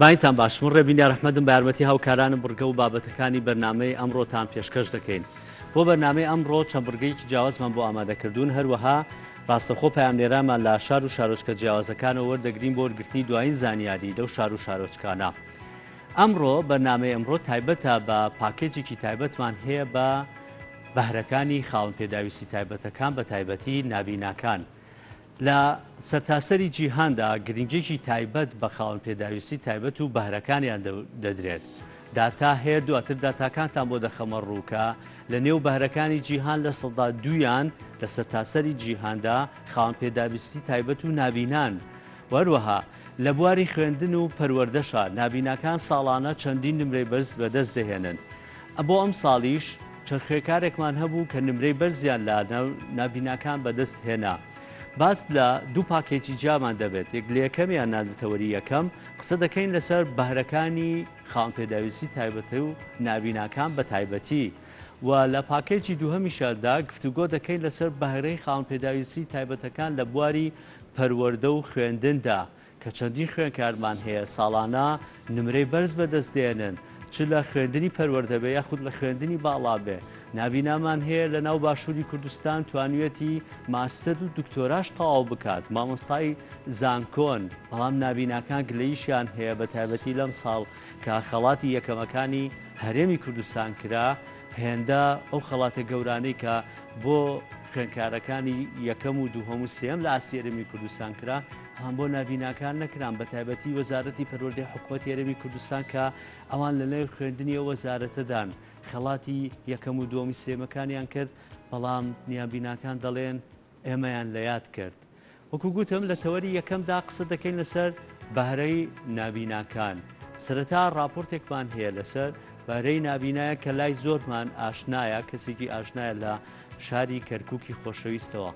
باینتان باش من ڕێبین یارەحمەدم بە یارمەتی هاوکارانم بڕگە و بابەتەکانی بەرنامەی ئەمڕۆتان پێشکەش دەکەین. بۆ بەرنامەی ئەمڕۆ چەند بڕگەیەکی جیاوازمان بۆ ئامادەکردوون هەروەها ڕاستەخۆ پەیامنێرانمان لە شار و شارۆچکە جیاوازەکانەوە وەردەگرین بۆ وەرگرتنی دوایین زانیاری لەو شار و شارۆچکانە. ئەمڕۆ بەرنامەی ئەمڕۆ تایبەتە بە پاکێجێکی تایبەتمان هەیە بە بەهرەکانی خاوەن پێداویستی تایبەتەکان بە تایبەتی نابیناکان. لە سەرتاسەری جیهاندا گرنگیەکی تایبەت بە خاوەن پێداویستی تایبەت و بەهرەکانیان دەدرێت. داتا هەیە دواتر داتاکانتان بۆ دەخەمە ڕوو کە لە نێو بەهرەکانی جیهان لە سەدا دوویان لە سەرتاسەری جیهاندا خاوەن پێداویستی تایبەت و نابینان. وەروەها لە بواری خوێندن و پەروەردەشا نابیناکان ساڵانە چەندین نمرەی بەرز بەدەست دەهێنن. بۆ ئەمساڵیش چەند خوێکارێکمان هەبوو کە نمرەی بەرزیان لە نابیناکان بەدەست هێنا. باس لە دوو پاکێجی جیامان دەبێت، یەک لە یەکەمیان لە تەوەری یەکەم قسە دەکەین لەسەر بەهرەکانی خاوەن پێداویستی تایبەت و نابیناکان بە تایبەتی و لە پاکێجی دووهەمیشدا گفتوگۆ دەکەین لەسەر بەهرەی خاوەن پێداویستی تایبەتەکان لە بواری پەروەردە و خوێندندا کە چەندین خوێنکارمان هەیە ساڵانە نمرەی بەرز بەدەست دێنن چ لە خوێندنی پەروەردە بێ یاخود لە خوێندنی باڵا بێ نابینامان هەیە لە ناو باشووری کوردستان توانویەتی ماستەر و دکتۆراش تەواو بکات مامۆستای زانکۆن بەڵام نابیناکان گلەیشیان هەیە بە تایبەتی لەم ساڵ کە خەڵاتی یەکەمەکانی هەرێمی کوردستان کرا هێندە ئەو خەڵاتە گەورانەی کە بۆ خوێندکارەکانی یەکەم و دووهەم و سێیەم لە ئاستی هەرێمی کوردستان کرا، بەڵام بۆ نابیناکان نەکران، بەتایبەتی وەزارەتی پەروەردەی حکومەتی هەرێمی کوردستان کە ئەوان لە نێو خوێندنی ئەو وەزارەتەدان خەڵاتی یەکەم و دووەم و سێیەمەکانیان کرد، بەڵام نیابیناکان دەڵێن ئێمەیان لە یاد کرد. وەکو گوتم لە تەوەری یەکەمدا قسە دەکەین لەسەر بەهرەی نابیناکان. سەرەتا ڕاپۆرتێکمان هەیە لەسەر بەهرەی نابینایە کە لای زۆرمان ئاشنایە، کەسێکی ئاشنایە لە شاری کەرکوکی خۆشەویستەوە.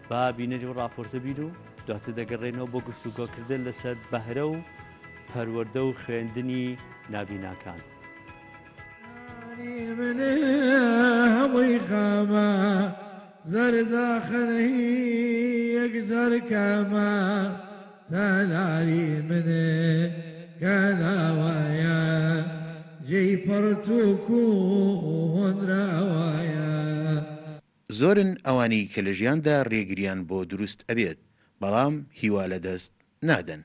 با بینەری و ڕاپۆرتە بین و دواتر دەگەڕێنەوە بۆ گفتوگۆکردن لەسەر بەهرە و پەروەردە و خوێندنی نابیناکان. زۆرن ئەوانەی کە لە ژیاندا رێگریان بۆ دروست ئەبێت بەڵام هیوا لەدەست نادەن.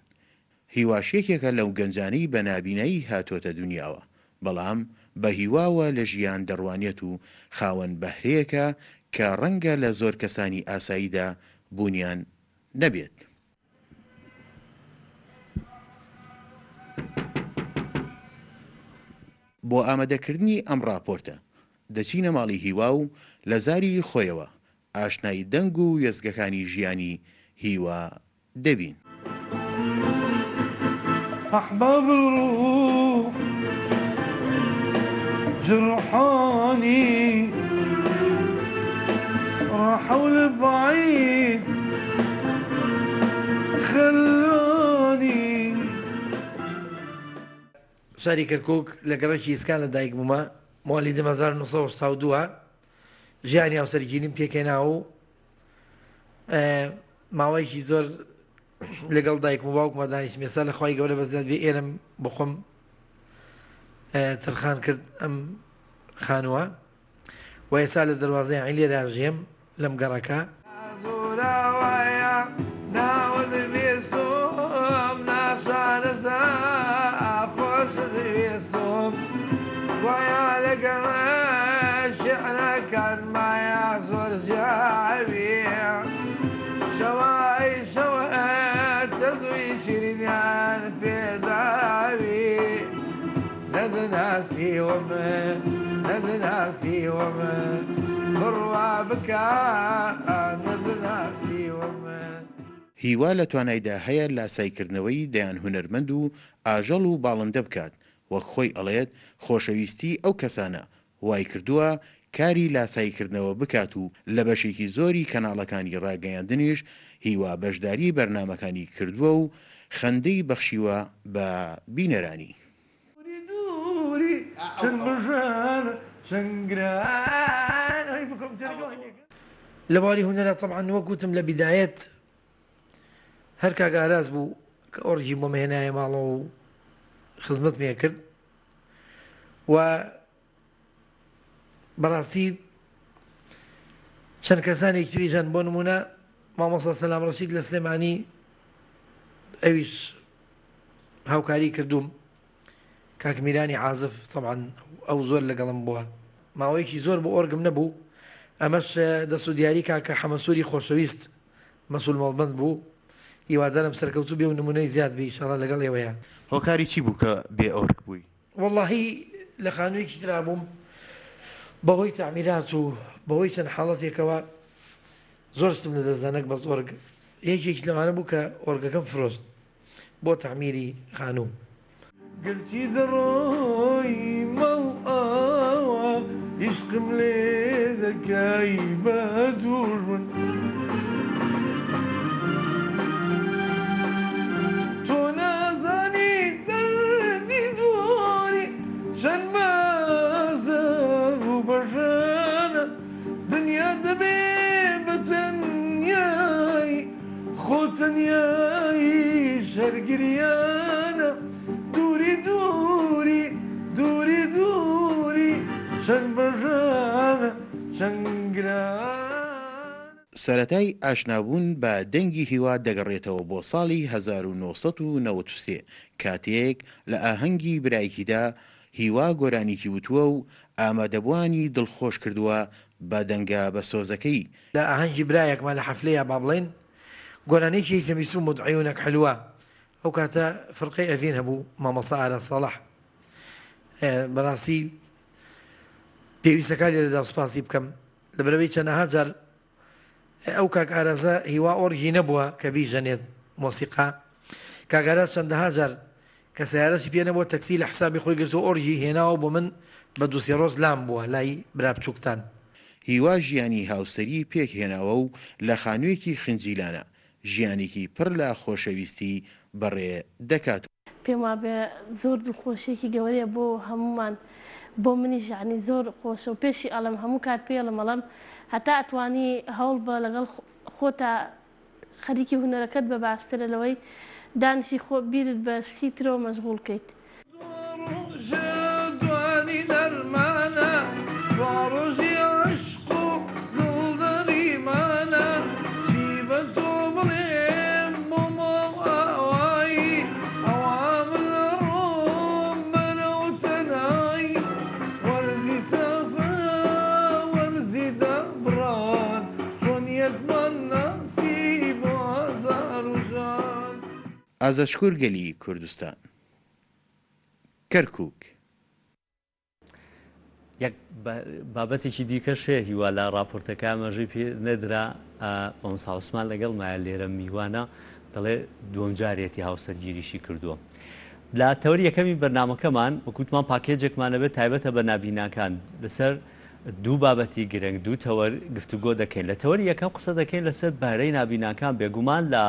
هیواش یەکێکە لەو گەنجانەی بە نابینایی هاتۆتە دونیاوە، بەڵام بە هیواوە لە ژیان دەڕوانێت و خاوەن بەهرەیەکە کە ڕەنگە لە زۆر کەسانی ئاساییدا بوونیان نەبێت. بۆ ئامادەکردنی ئەم ڕاپۆرتە، دەچینە ماڵی هیوا و لە زاری خۆیەوە ئاشنای دەنگ و وێستگەکانی ژیانی هیوا دەبین. احباب الروح جرحوني راحوا لبعيد خلوني. شاری کەرکوک لە گەڕەکی ئیسکان لە دایک بوومە، موالیدم 1962 ە، ژیانی هاوسەرگیریم پێکهێناوە و ماوەیەکی زۆر لەگەڵ دایکم و باوکمە دانیشتم ئێستا لە خوای گەورە بەزیاد بێ ئێرم بۆ خۆم تەرخان کرد ئەم خانووە و ئێستا لە دەروازەی عیلێرا ژێم لەم گەڕەکە. هیوا لە توانایدا هەیە لاسایکردنەوەی دەیان هونەرمەند و ئاژەڵ و باڵندە بکات، وەک خۆی ئەڵێت خۆشەویستی ئەو کەسانە وایکردووە کاری لاساییکردنەوە بکات و لە بەشێکی زۆری کەناڵەکانی ڕاگەیاندنیش هیوا بەشداری بەرنامەکانی کردووە و خەندەی بەخشیوە بە بینەرانی. لە بواری هونەرا تەبعەن وەک وتم لە بیدایەت هەر کاک ئاراس بوو کە ئۆرگی بۆم هێنایە ماڵەوە و. خزمەتم کرد و بەڕاستی چەند کەسانێک تریش هەن بۆ نمونە مامۆستا سەلام ڕەشید لە سلێمانی ئەویش هاوکاری کردووم کاک میرانی عازف سەبعەن ئەو زۆر لەگەڵم بووە ماوەیەکی زۆر بۆ ئۆرگم نەبوو ئەمەش دەست و دیاری کاکە حەمەسووری خۆشەویست مەسول مەڵبەند بوو هیوادارم سەرکەوتوو بێ و نمونەی زیاد بێ ئیشاڵا لەگەڵ ئێوەیە. هۆکاری چی بوو کە بێ ئۆرگ بووی؟ وەڵاهی لە خانوویەکی ترا بووم بەهۆی تەعمیرات و بەهۆی چەند حاڵەتێکەوە زۆر شتم لەدەستدا نەک بەس ئۆرگ یەکێک لەوانە بوو کە ئۆرگەکەم فرۆشت بۆ تەعمیری خانوو. گەرچی دەڕۆی ماڵئاوا عیشقم لێ دەکەی بە دوژمن. تۆ نازانی دەردی دووری چەند بەئازار و بەژانە دنیا دەبێ بە تەنیایی خۆ تەنیاییش هەر گریانە دووری دووری دووری دووری چەند بەژانە چەند گرانە. سەرەتای ئاشنابوون بە دەنگی هیوا دەگەڕێتەوە بۆ ساڵی 1993 کاتێک لە ئاهەنگی برایکیدا هیوا گۆرانیکی وتووە و ئامادەبووانی دڵخۆش کردووە بە دەنگە بەسۆزەکەی. لە ئاهەنگی برایەکما لە حەفلەیا با بڵێین گۆرانیەکی هیتم بیستووم بۆت عیونەک حلوە ئەو کاتە فرقەی ئەڤین هەبوو مامۆستا ئاراس ساڵح بەڕاستی پێویستەکە لێرەدا سوپاسی بکەم لەبەرئەوەی چەنەها جار ئەو کاک ئارازە هیوا ئۆرگی نەبووە کە بیژەنێت مۆسیقا کاک ئاراز چەندەها جار کە سەیارەشی پێ نەبووە تەکسی لە حسابی خۆی گرتووە ئۆرگی هێناوە بۆ من بە دوو سێ ڕۆژ لام بووە لای برا بچووکتان. هیوا ژیانی هاوسەری پێک هێناوە و لە خانوویەکی خنجیلانە ژیانێکی پڕ لە خۆشەویستی بەڕێ دەکات. پێم وابێ زۆر دڵخۆشیەکی گەورەیە بۆ هەموومان بۆ منیش یانی زۆر خۆشە و پێشی ئەڵێم هەموو کات پێی ئەڵێم ئەڵێم هەتا ئەتوانی هەوڵ بە لەگەڵ خۆتا خەریکی هونەرەکەت بە باشترە لەوەی دانیشی خۆ بیرت بە شتی ترەوە مەشغوڵ کەیت. ئازادشکور گەلی کوردستان. کەرکوک. یەک بابەتێکی دیکەش هەیە هیوا لە ڕاپۆرتەکە ئاماژەی پێ نەدرا مامۆستا عوسمان لەگەڵ مایە لێرە میوانە دەڵێ دووەم جارێتی هاوسەرگیریشی کردووە. لە تەوەری یەکەمی بەرنامەکەمان وەکوتمان پاکێجێکمان ئەبێت تایبەتە بە نابیناکان لەسەر دوو بابەتی گرنگ دوو تەوەر گفتوگۆ دەکەین لە تەوەری یەکەم قسە دەکەین لەسەر بەهرەی نابیناکان بێگومان لە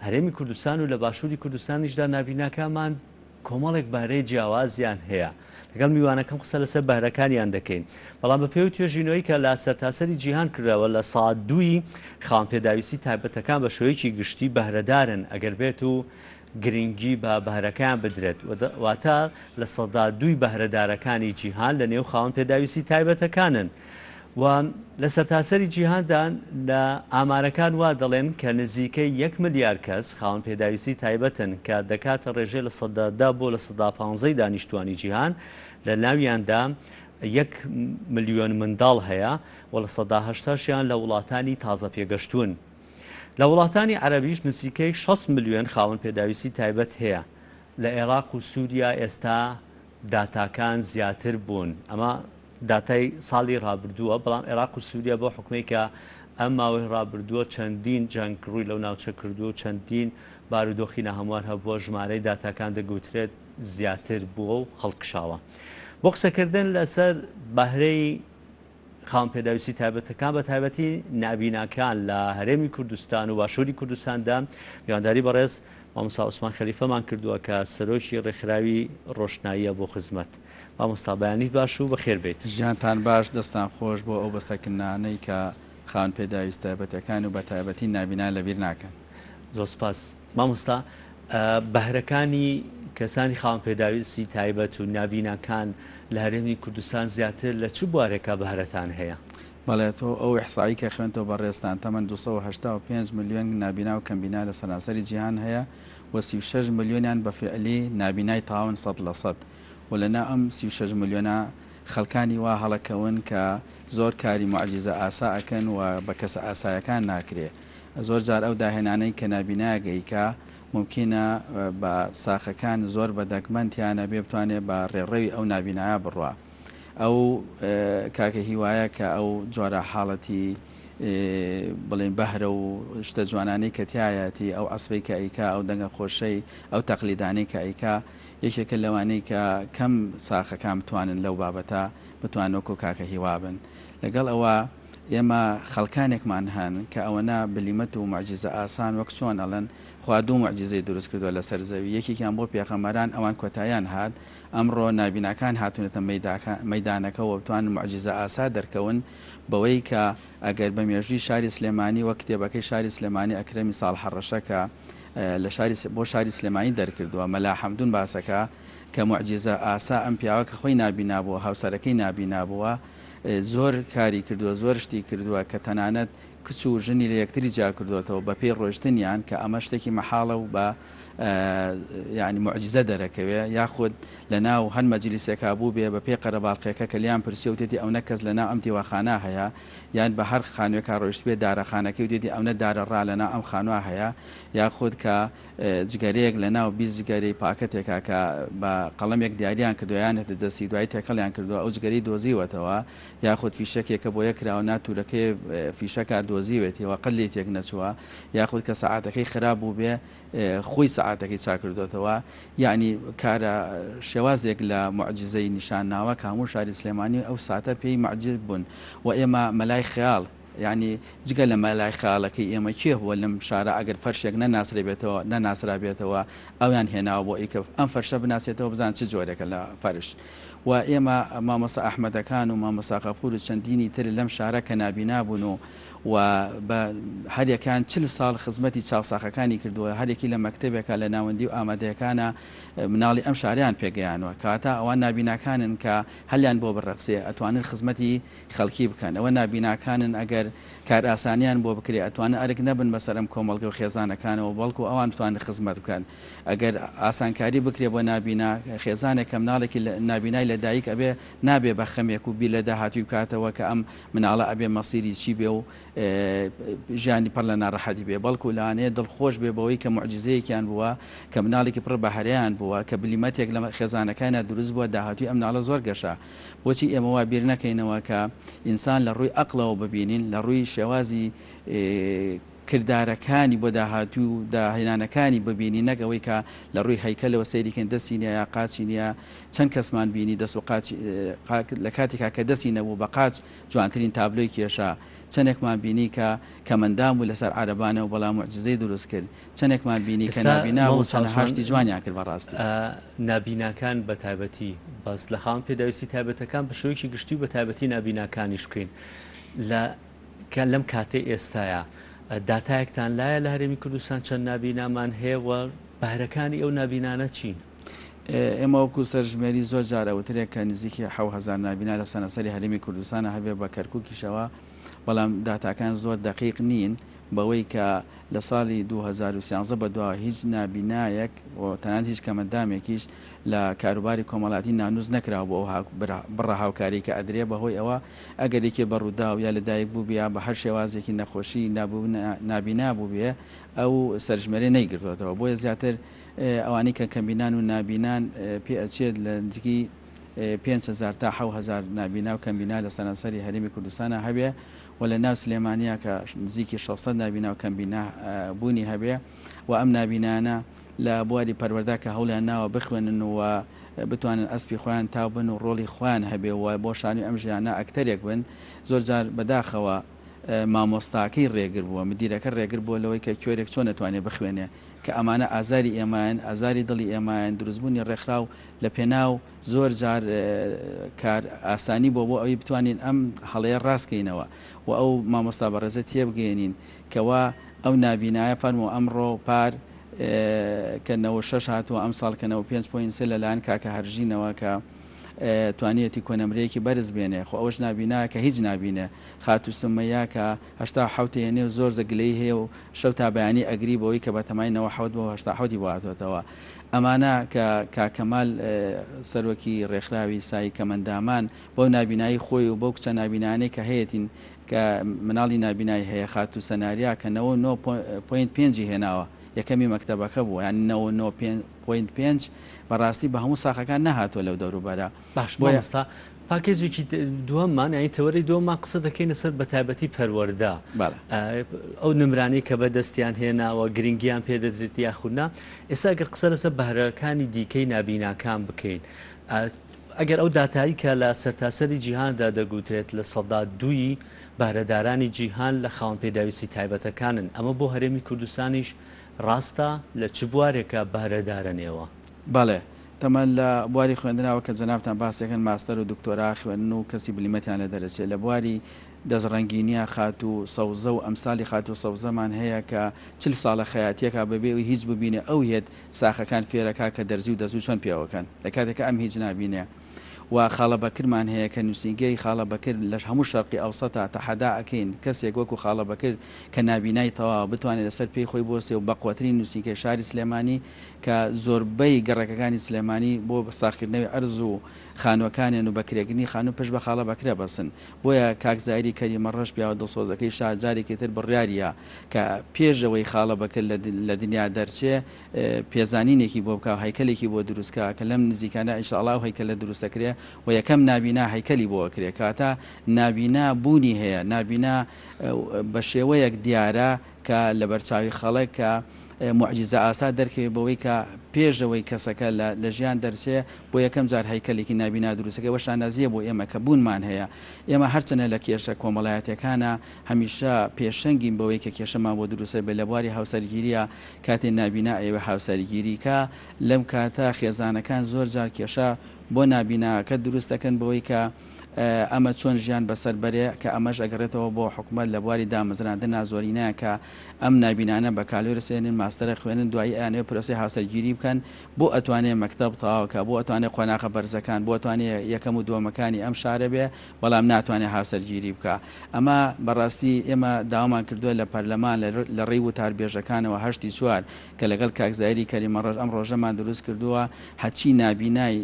هەرێمی کوردستان و لە باشووری کوردستانیشدا نابیناکانمان کۆمەڵێک بەهرەی جیاوازیان هەیە. لەگەڵ میوانەکەم قسە لەسەر بەهرەکانیان دەکەین. بەڵام بە پێی توێژینەوەی کە لە سەرتاسەری جیهان کراوە لە سا دووی خاوەن پێداویستی تایبەتەکان بە شێوەیەکی گشتی بەهرەدارن ئەگەر بێت و گرنگی بە بەهرەکەیان بدرێت واتە 2% بەهرەدارەکانی جیهان لە نێو خاوەن پێداویستی تایبەتەکانن. و لە سەرتاسەری جیهاندا لە ئامارەکان وا دەڵێن کە نزیکەی یەک ملیار کەس خاوەن پێداویستی تایبەتن کە دەکاتە ڕێژەی 10% بۆ 15% ی دانیشتوانی جیهان لە ناویاندا یەک ملیۆن منداڵ هەیە و 80% شیان لە وڵاتانی تازە پێگەشتوون. لە وڵاتانی عەرەبیش نزیکەی 60 ملیۆن خاوەن پێداویستی تایبەت هەیە. لە عێراق و سووریا ئێستا داتاکان زیاتر بوون ئەمە داتای ساڵی ڕابردووە، بەڵام عێراق و سووریا بەو حوکمەی کە ئەم ماوەی ڕابردووە چەندین جەنگ ڕووی لەو ناوچە کردووە و چەندین بارودۆخی ناهەموار هەبووە، ژمارەی داتاکان دەگوترێت زیاتر بووە و هەڵکشاوە. بۆ قسەکردن لەسەر بەهرەی خاوەن پێداویستی تایبەتەکان بە تایبەتی نابیناکان لە هەرێمی کوردستان و باشووری کوردستاندا میوانداری بەڕێز مامۆستا عوسمان خەلیفەمان کردووە کە سەرۆکی ڕێکخراوی ڕۆشناییە بۆ خزمەت. مامۆستا بەیانیت باش و بەخێر بێیت. ژیانتان باش دەستان خۆش بۆ ئەو بەسەکردنانەی کە خاوەن پێداویست تایبەتەکان و بەتایبەتی نابینایان لەبیر ناکەن. زۆر سپاس مامۆستا بەهرەکانی. کەسانی خاوەن پێداویستی تایبەت و نابیناکان لە هەرێمی کوردستان زیاتر لە چ بوارێکا بەهرەتان هەیە؟ بەڵێ تۆ ئەو ئیحسایی کە خوێندتەوە بەڕێزتان تەمەن 285 ملیۆن نابینا و کەمبینا لە سەرانسەری جیهان هەیە و 36 ملیۆنیان بە فیعلی نابینای تەواون 100% و لەناو ئەم 36 ملیۆنە خەڵکانی وا هەڵەکەون کە زۆر کاری موعجیزە ئاسا ئەکەن و بە کەسە ئاسایەکان ناکرێ زۆر جار ئەو داهێنانەی کە نابینایەک ئەیکا مومکینە بە ساخەکان زۆر بە دەگمەن تیا نەبێ بتوانێ بە ڕێڕەوی ئەو نابینایە بڕوا. ئەو کاکە هیوایە کە ئەو جۆرە حاڵەتی بڵێن بەهرە و شتە جوانانەی کە تیایەتی ئەو عەسفەی کە ئەیکا ئەو دەنگە خۆشەی ئەو تەقلیدانەی کە ئەیکا یەکێکە لەوانەی کە کەم ساخەکان بتوانن لەو بابەتە بتوانن وەکو کاکە هیوا بن لەگەڵ ئەوە ئێمە خەڵکانێکمان هەن کە ئەوەنە بلیمەت و موعجیزە ئاسان وەک چۆن ئەڵێن خوا دوو موعجیزەی دروست کردووە لەسەر زەوی یەکێکیان بۆ پێغەمبەران ئەوان کۆتاییان هات ئەمڕۆ نابیناکان هاتوونەتە مەیدانەکە و بتوانن موعجیزە ئاسا دەرکەون بەوەی کە ئەگەر بە مێژووی شاری سلێمانی وەک کتێبەکەی شاری سلێمانی ئەکرەمی ساڵحە ڕەشە کە لە شاری بۆ شاری سلێمانی دەرکردووە مەلا حەمدون باسەکە کە موعجیزە ئاسا ئەم پیاوە کە خۆی نابینا بووە هاوسەرەکەی نابینا بووە زۆر کاری کردووە زۆر شتی کردووە کە تەنانەت کچ و ژنی لە یەکتری جیا کردۆتەوە بە پێی ڕۆیشتنیان کە ئەمە شتێکی مەحاڵە و بە یانی موعجیزە دەرەکەوێ یاخود لە ناو هەر مەجلیسێکا بووبێ بە پێی قەرەباڵقێکە کە لێیان پرسیوە وتێتی ئەونە کەس لە ناو ئەم دیواخانە هەیە یان بە هەر خانوێکا ڕۆیشتبێ دارەخانەکەی وتێتی ئەونە دارە ڕا لە ناو ئەم خانوە هەیە یاخود کە جگەرەیەک لە ناو 20 جگەرەی پاکەتێکا کە بە قەڵەمێک دیاریان کردووە یان دەستی دوایی تێکەڵیان کردووە ئەو جگەرەی دۆزیوەتەوە یاخود فیشەکێکە بۆیە کراوە نا تورەکەی فیشەکە دۆزیوێتیەوە قەت لێی تێک نەچووە یاخود کە سەعاتەکەی خراپ بووبێ خۆی سەعاتەکەی چاکردۆتەوە یەعنی کارە شێوازێک لە موعجیزەی نیشان ناوە کە هەموو شاری سلێمانی ئەو ساتە پێی مەعجیب بوون و ئێمە مەلای خەیاڵ یەعنی جگە لە مەلای خەیاڵەکەی ئێمە کێ بووە لەم شارە ئەگەر فەرشێک نەناسرێبێتەوە نەناسرابێتەوە ئەویان هێناوە بۆ ئیکە ئەم فەرشە بناسێتەوە بزان چ جۆرێکە لە فەرش و ئێمە مامۆستا ئەحمەدەکان و مامۆستا غەفور و چەندینی تر لەم شارە کە نابینا بوون و و بە هەریەکەیان 40 ساڵ خزمەتی چاوساخەکانی کردووە هەرێکی لە مەکتەبێکا لە ناوەندی و ئامادەیەکانە مناڵی ئەم شارەیان پێگەیانوە کەواتە ئەوان نابیناکانن کە هەلیان بۆ بڕەخسێ ئەتوانن خزمەتی خەڵکی بکەن ئەوە نابیناکانن ئەگەر کارئاسانیان بۆ بکرێ ئەتوانن ئەرک نەبن بەسەر ئەم کۆمەڵگە و خێزانەکانەوە بەڵکو ئەوان بتوانن خزمەت بکەن ئەگەر ئاسانکاری بکرێ بۆ نابینا خێزانێک کە مناڵێکی نابینای لە دایک ئەبێ نابێ بە خەمێک و بیر لە داهاتووی بکاتەوە کە ئەم مناڵە ئەبێ مەسیری چی بێ و ژیانی پڕ لە ناڕەحەتی بێ بەڵکو لەوانەیە دڵخۆش بێ بەوەی کە موعجیزەیەکیان بووە کە مناڵێکی پڕ بەهرەیان بووە کە بلیمەتێک لە خێزانەکانیا دروست بووە داهاتووی ئەم مناڵە زۆر گەشە بۆچی ئێمە وا بیر نەکەینەوە کە ئینسان لە ڕووی ئەقڵەوە ببینین لە ڕووی شێوازی کردارەکانی بۆ داهاتوو و داهێنانەکانی ببینین نەک ئەوەی کە لە ڕووی هەیکەلەوە سەیری کەین دەستی نیە یا قاچی نیە چەند کەسمان بینی دەست و قاچ لە کاتێکا کە دەستی نەبوو بە قاچ جوانترین تابلۆی کێشا چەندێکمان بینی کە کەمەندام بوو لەسەر عەرەبانەوە بەڵام موعجیزەی دروست کرد چەندێکمان بینی کە ئێستا نابینا بوو مامۆستا چەنەها عوسمان شتی جوانیان کرد بەڕاستی. نابیناکان بە تایبەتی باس لە خاوەن پێداویستی تایبەتەکان بە شێوەیەکی گشتی و بە تایبەتی نابیناکانیش بکەین لە کە لەم کاتەی ئێستایا داتایەکتان لایە لە هەرێمی کوردستان چەند نابینامان هەیە و بەهرەکانی ئەو نابینانە چین؟ ئێمە وەکو سەرژمێری زۆر جار ئەوترێ کە نزیکی 7000 نابینا لە سەنەسەری هەرێمی کوردستانە هەبێ بە کەرکوکیشەوە بەڵام داتاکان زۆر دەقیق نین بەوەی کە لە ساڵی 2013 بەدواوە هیچ نابینایەک و تەنانەت هیچ کەمەندامێکیش لە کاروباری کۆمەڵاتی نانووس نەکراوە بۆ ئەو بڕە هاوکاریەی کە ئەدرێ بەهۆی ئەوە ئەگەر یەکێ بە ڕووداو یا لە دایک بووبێ یا بە هەر شێوازێکی نەخۆشی نابینا بووبێ ئەو سەرژمێرەی نەیگرتۆتەوە بۆیە زیاتر ئەوانەی کە کەمبینان و نابینان پێ ئەچێت لە نزیکی 5000 تا 7000 نابینا و کەمبینا لە سەرانسەری هەرێمی کوردستانا هەبێ و لە ناو سلێمانیا کە نزیکی 600 نابینا و کەمبینا بوونی هەبێ و ئەم نابینایانە لە بواری پەروەردە کە هەوڵیان ناوە بخوێنن و بتوانن ئەسپی خۆیان تاو بن و ڕۆڵی خۆیان هەبێ و بۆ شانۆی ئەم ژیانە ئەکتەرێک بن زۆر جار بەداخەوە مامۆستاکەی ڕێگر بووە مدیرەکە ڕێگر بووە لەوەی کە کوێرێک چۆن ئەتوانێ بخوێنێ کە ئەمانە ئازاری ئێمەن ئازاری دڵی ئێمەن دروستبوونی ڕێکخراو لە پێناو زۆر جار کار ئاسانی بۆ بۆ ئەوی بتوانین ئەم هەڵەیە ڕاستکەینەوە و ئەو مامۆستا بەڕێزە تێبگەیەنین کەوا ئەو نابینایە فەرموو ئەمڕۆ پار. کە 96 هاتووە ئەمساڵ کە 95 point سێ لەلایەن کاکە هەرژینەوە کە توانیەتی کۆنەمرەیەکی بەرز بێنێ خۆ ئەوەش نابینایە کە هیچ نابینێ خاتوو سومەیە کە 87 هێنێ و زۆر زە گلەی هەیە و شەو تا بەیانی ئەگری بەوەی کە بەتەمای 97 بۆ 87 ی بۆ هاتۆتەوە ئەمانە کە کاک کەمال سەرۆکی ڕێکخراوی سای کەمەندامان بەو نابینایی خۆی و بەو کچە نابینایانەی کە هەیەتین کە مناڵی نابینای هەیە خاتوو سەناریا کە 99 point پێنجی هێناوە یەکەمی مەکتەبەکە بووە یانی 99 point پێنج بەڕاستی بە هەموو ساخەکان نەهاتووە لەو دەوروبەرە. باش مامۆستا پاکێجێکی دووەممان یانی تەوەرەی دووەممان قسە دەکەینە سەر بەتایبەتی پەروەردە ئەو نمرانەی کە بەدەستیان هێناوە گرنگیان پێ دەدرێت یاخود نا ئێستا گەر قسە لەسەر بەهرەکانی دیکەی نابیناکان بکەین ئەگەر ئەو داتایی کە لە سەرتاسەری جیهاندا دەگوترێت 2% بەهرەدارانی جیهان لە خاوەن پێداویستی تایبەتەکانن ئەمە بۆ هەرێمی کوردستانیش ڕاستە لە چ بوارێکە بەهرەدارن ئێوە؟ بەڵێ تەمەن لە بواری خوێندنەوە کە جەنابتان باس دەکەن ماستەر و دکتۆرا خوێندن و کەسی بلیمەتیان لێ دەرەچێ لە بواری دەست ڕەنگینیە خاتوو سەوزە و ئەمسالی خاتوو سەوزەمان هەیە کە 40 ساڵە خەیاتیەکا بەبێ ئەوی هیچ ببینێ ئەو یەت ساخەکان فێرەکا کە دەرزی و دەزوو چۆن پێوەکەن لە کاتێکا ئەم هیچ نابینێ و خاڵە بەکرمان هەیە کە نوسینگەی خاڵە بەکر لە هەموو شەرقی ئەوسەتا تەحەدا ئەکەین کەسێک وەکو خاڵە بەکر کە نابینای تەواوە بتوانێ لەسەر پێی خۆی بوەستێ و بەقوەترین نوسینگەی شاری سلێمانی کە زۆربەی گەڕەکەکانی سلێمانی بۆ ساغکردنەوەی ئەرز و خانوەکانیان و بەکرێگرنی خانوو پشت بە خاڵە بەکرە بەسن بۆیە کاک زاهیری کەریمە ڕەش پیاوە دڵسۆزەکەی شا جارێکی تر بڕیاریا کە پێش ئەوەی خاڵە بەکر لە دنیا دەرچێ پێزانینێکی بۆ بکا و هەیکەلێکی بۆ دروست کا کە لەم نزیکانە ان شاء اللە ئەو هەیکەلە دروست دەکرێ و یەکەم نابینا هەیکەلی بۆ ئەکرێ کەواتە نابینا بوونی هەیە نابینا بە شێوەیەک دیارە کە لەبەرچاوی خەڵک کە موعجیزە ئاسا دەرکەوێ بەوەی کە پێش ئەوەی کەسەکە لە لە ژیان دەرچێ بۆ یەکەم جار هەیکەلێکی نابینا دروستەکەی ئەوە شانازیە بۆ ئێمە کە بوونمان هەیە ئێمە هەرچەنە لە کێشە کۆمەڵایەتیەکانا هەمیشە پێشەنگین بەوەی کە کێشەمان بۆ دروستە بێ لە بواری هاوسەرگیریە کاتێ نابینا ئەیەوێ هاوسەرگیری کا لەم کاتە خێزانەکان زۆر جار کێشە بۆ نابیناکە دروست دەکەن بەوەی کە ئەمە چۆن ژیان بەسەر بەرێ کە ئەمەش ئەگەڕێتەوە بۆ حکومەت لە بواری دامەزراندنا زۆرینەیان کە ئەم نابینانە بەکالۆرس ئێنن ماستەرە خوێنن دوایی ئەیانەوێ پرۆسەی هاوسەرگیری بکەن بۆ ئەتوانێ مەکتەب تەواو کا بۆ ئەتوانێ قۆناغە بەرزەکان بۆ ئەتوانێ یەکەم و دووەمەکانی ئەم شارە بێ بەڵام ناتوانێ هاوسەرگیری بکا ئەمە بەڕاستی ئێمە داوامان کردووە لە پەرلەمان لە ڕێی وتاربێژەکانەوە هەشتی چوار کە لەگەڵ کاک زاهیری کەریمەڕەش ئەم ڕۆژەمان دروست کردووە هەرچی نابینای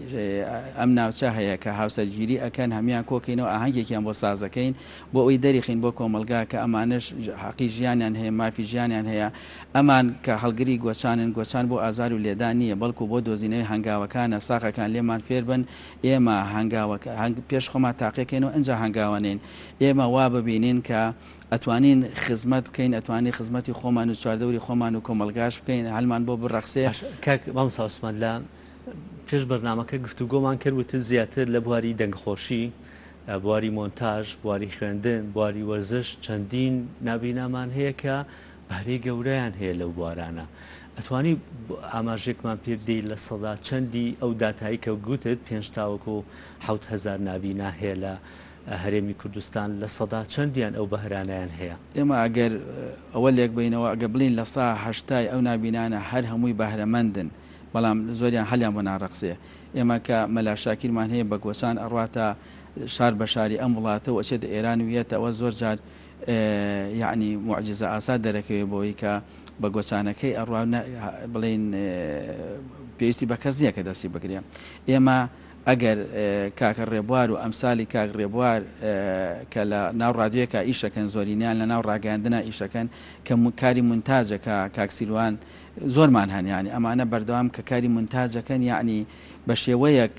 ئەم ناوچە هەیە کە هاوسەرگیری ئەکەن هەموویان کۆکەینەوە ئاهەنگێکیان بۆ سازەکەین بۆ ئەوەی دەریخەین بۆ کۆمەڵگا کە ئەمانەش حەقی ژیانیان هەیە مافی ژیانیان هەیە ئەمان کە هەڵگری گۆچانن گۆچان بۆ ئازار و لێدان نییە بەڵکو بۆ دۆزینەوەی هەنگاوەکانە ساغەکان لێمان فێربن ئێمە هەنگاوەکە هەنگ پێش خۆمان تاقیەکەینەوە ئنجا هەنگاوەنێین ئێمە وا ببینین کە ئەتوانین خزمەت بکەین ئەتوانین خزمەتی خۆمان و چواردەوری خۆمان و کۆمەڵگاش بکەین هەلمان بۆ بڕەخسێ. باشە کاک مامۆستا عوسمان لە پێش بەرنامەکە گفتوگۆمان کرد وتت زیاتر لە بواری دەنگخۆشی بواری مۆنتاژ بواری خوێندن بواری وەرزش چەندین نابینامان هەیە کە بەهرەی گەورەیان هەیە لەو بوارانە ئەتوانی ئاماژێکمان پێ بدەیت لە سەدا چەندی ئەو داتایی کە گوتت پێنج تاوەکو 7000 نابینا هەیە لە هەرێمی کوردستان لە سەدا چەندیان ئەو بەهرانەیان هەیە؟ ئێمە ئەگەر ئەوە لێک بەینەوە ئەگەر بڵێین لە سا هەشتای ئەو نابینانە هەر هەمووی بەهرەمەندن بەڵام زۆریان هەلیان بۆ ناڕەخسێ ئێمە کە مەلا شاکیرمان هەیە بە گۆچان ئەڕواتە شار بە شاری ئەم وڵاتە و ئەچێتە ئێران و یەتەوە زۆر جار یەعنی موعجیزە ئاسا دەرەکەوێ بۆی کە بە گۆچانەکەی ئەڕوا بڵێین پێویستی بە کەس نییە کە دەستی بگرێ ئێمە ئەگەر کاکە ڕێبوار و ئەمسالی کاک ڕێبوار کە لە ناو ڕادیۆیەکا ئیشەکەن زۆرینەیان لە ناو ڕاگەیاندنا ئیشەکەن کە کاری مونتاجەکە کاک سیروان زۆرمان هەن یانی ئەمانە بەردەوام کە کاری مونتاجەکەن یانی بە شێوەیەک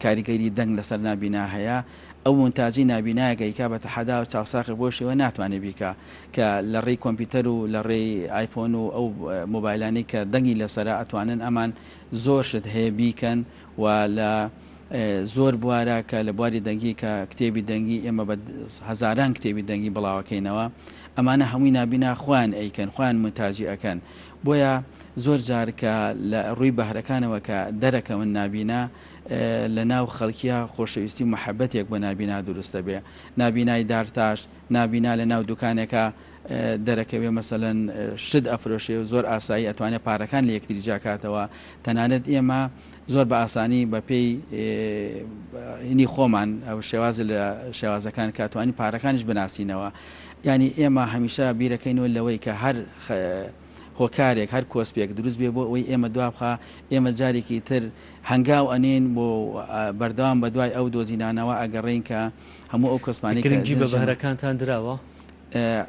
کاریگەری دەنگ لەسەر نابینا هەیە ئەو مونتاجی نابینایەک ئەیکا بە تەحەدا و چاوساغی بۆ شێوە ناتوانێ بیکا کە لە ڕێی کۆمپیوتەر و لە ڕێی ئایفۆن و ئەو مۆبایلانەی کە دەنگی لەسەرە ئەتوانن ئەمان زۆر شت هەیە بیکەن و لە زۆر بوارە کە لە بواری دەنگی کە کتێبی دەنگی ئێمە بە هەزاران کتێبی دەنگی بڵاوەکەینەوە ئەمانە هەمووی نابینا خۆیان ئەیکەن خۆیان مونتاجی ئەکەن بۆیە زۆر جار کە لە ڕووی بەهرەکانەوە کە دەرەکەون نابینا لە ناو خەڵکیە خۆشەویستی و مەحەبەتێک بۆ نابینا دروست دەبێ نابینای دارتاش نابینا لە ناو دوکانێکە. دەرەکەوێ مەسەلەن شت ئەفرۆشێ و زۆر ئاسایی ئەتوانێت پارەکان لە یەکتری جیاکاتەوە تەنانەت ئێمە زۆر بە ئاسانی بە پێی هینی خۆمان ئەو شێوازە لە شێوازەکان کە توانی پارەکانیش بناسینەوە یانی ئێمە هەمیشە بیرەکەینەوە لەوەی کە هەر هۆکارێک هەر کۆسپێک دروست بێ بۆ ئەوەی ئێمە دوابخا ئێمە جارێکی تر هەنگاو ئەنێین بۆ بەردەوام بە دوای ئەو دۆزینانەوە ئەگەڕێین کە هەموو ئەو کۆسپانەی کە گرنگی بە بەهرەکانتان دراوە؟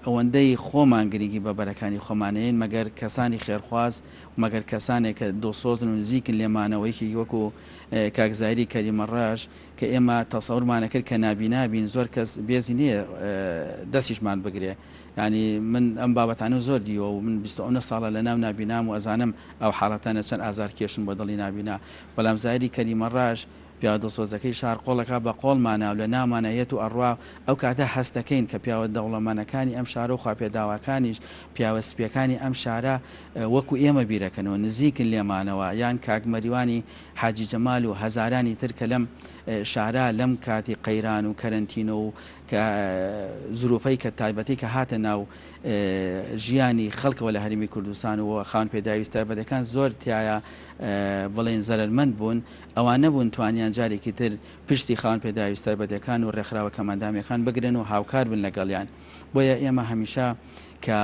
ئەوەندەی خۆمان گرنگی بە بەرەکانی خۆمان ئەیەین مەگەر کەسانی خێرخواز مەگەر کەسانێک کە دڵسۆزن و نزیکن لێمانەوە یەکێکی وەکو کاک زاهیری کەریمەڕەش کە ئێمە تەسەورمان ئەکرد کە نابینا بین زۆر کەس بێزی نییە دەستیشمان بگرێ یانی من ئەم بابەتانەم زۆر دیوە و من 29 ساڵە لە ناو نابینام و ئەزانم ئەو حاڵەتانە چەند ئازارکێشن بۆ دڵی نابینا بەڵام زاهیری کەریمەڕەش پیاوە دڵسۆزەکەی شار قۆڵەکا بە قۆڵمانا و لە ناومانا یەت و ئەڕوا، ئەو کاتە هەستەکەین کە پیاوە دەوڵەمەنەکانی ئەم شارە و خواپێداواکانیش، پیاوە سپیەکانی ئەم شارە وەکو ئێمە بیرەکەنەوە، نزیکن لێمانەوە، یان کاک مەریوانی حاجی جەمال و هەزارانی تر کە لەم شارە لەم کاتی قەیران و کەرەنتینە و کە زروفەی کە تایبەتی کە هاتە ناو ژیانی خەڵکەوە لە هەرێمی کوردستان و خاوەن پێداویست تایبەتەکان زۆر تیایا بڵێین زەرەرمەند بوون، ئەوانە بوون توانیان جارێکی تر پشتی خاوەن پێداویست تایبەتەکان و ڕێکخراوە کەمئەندامیەکان بگرن و هاوکار بن لەگەڵیان. بۆیە ئێمە هەمیشە کە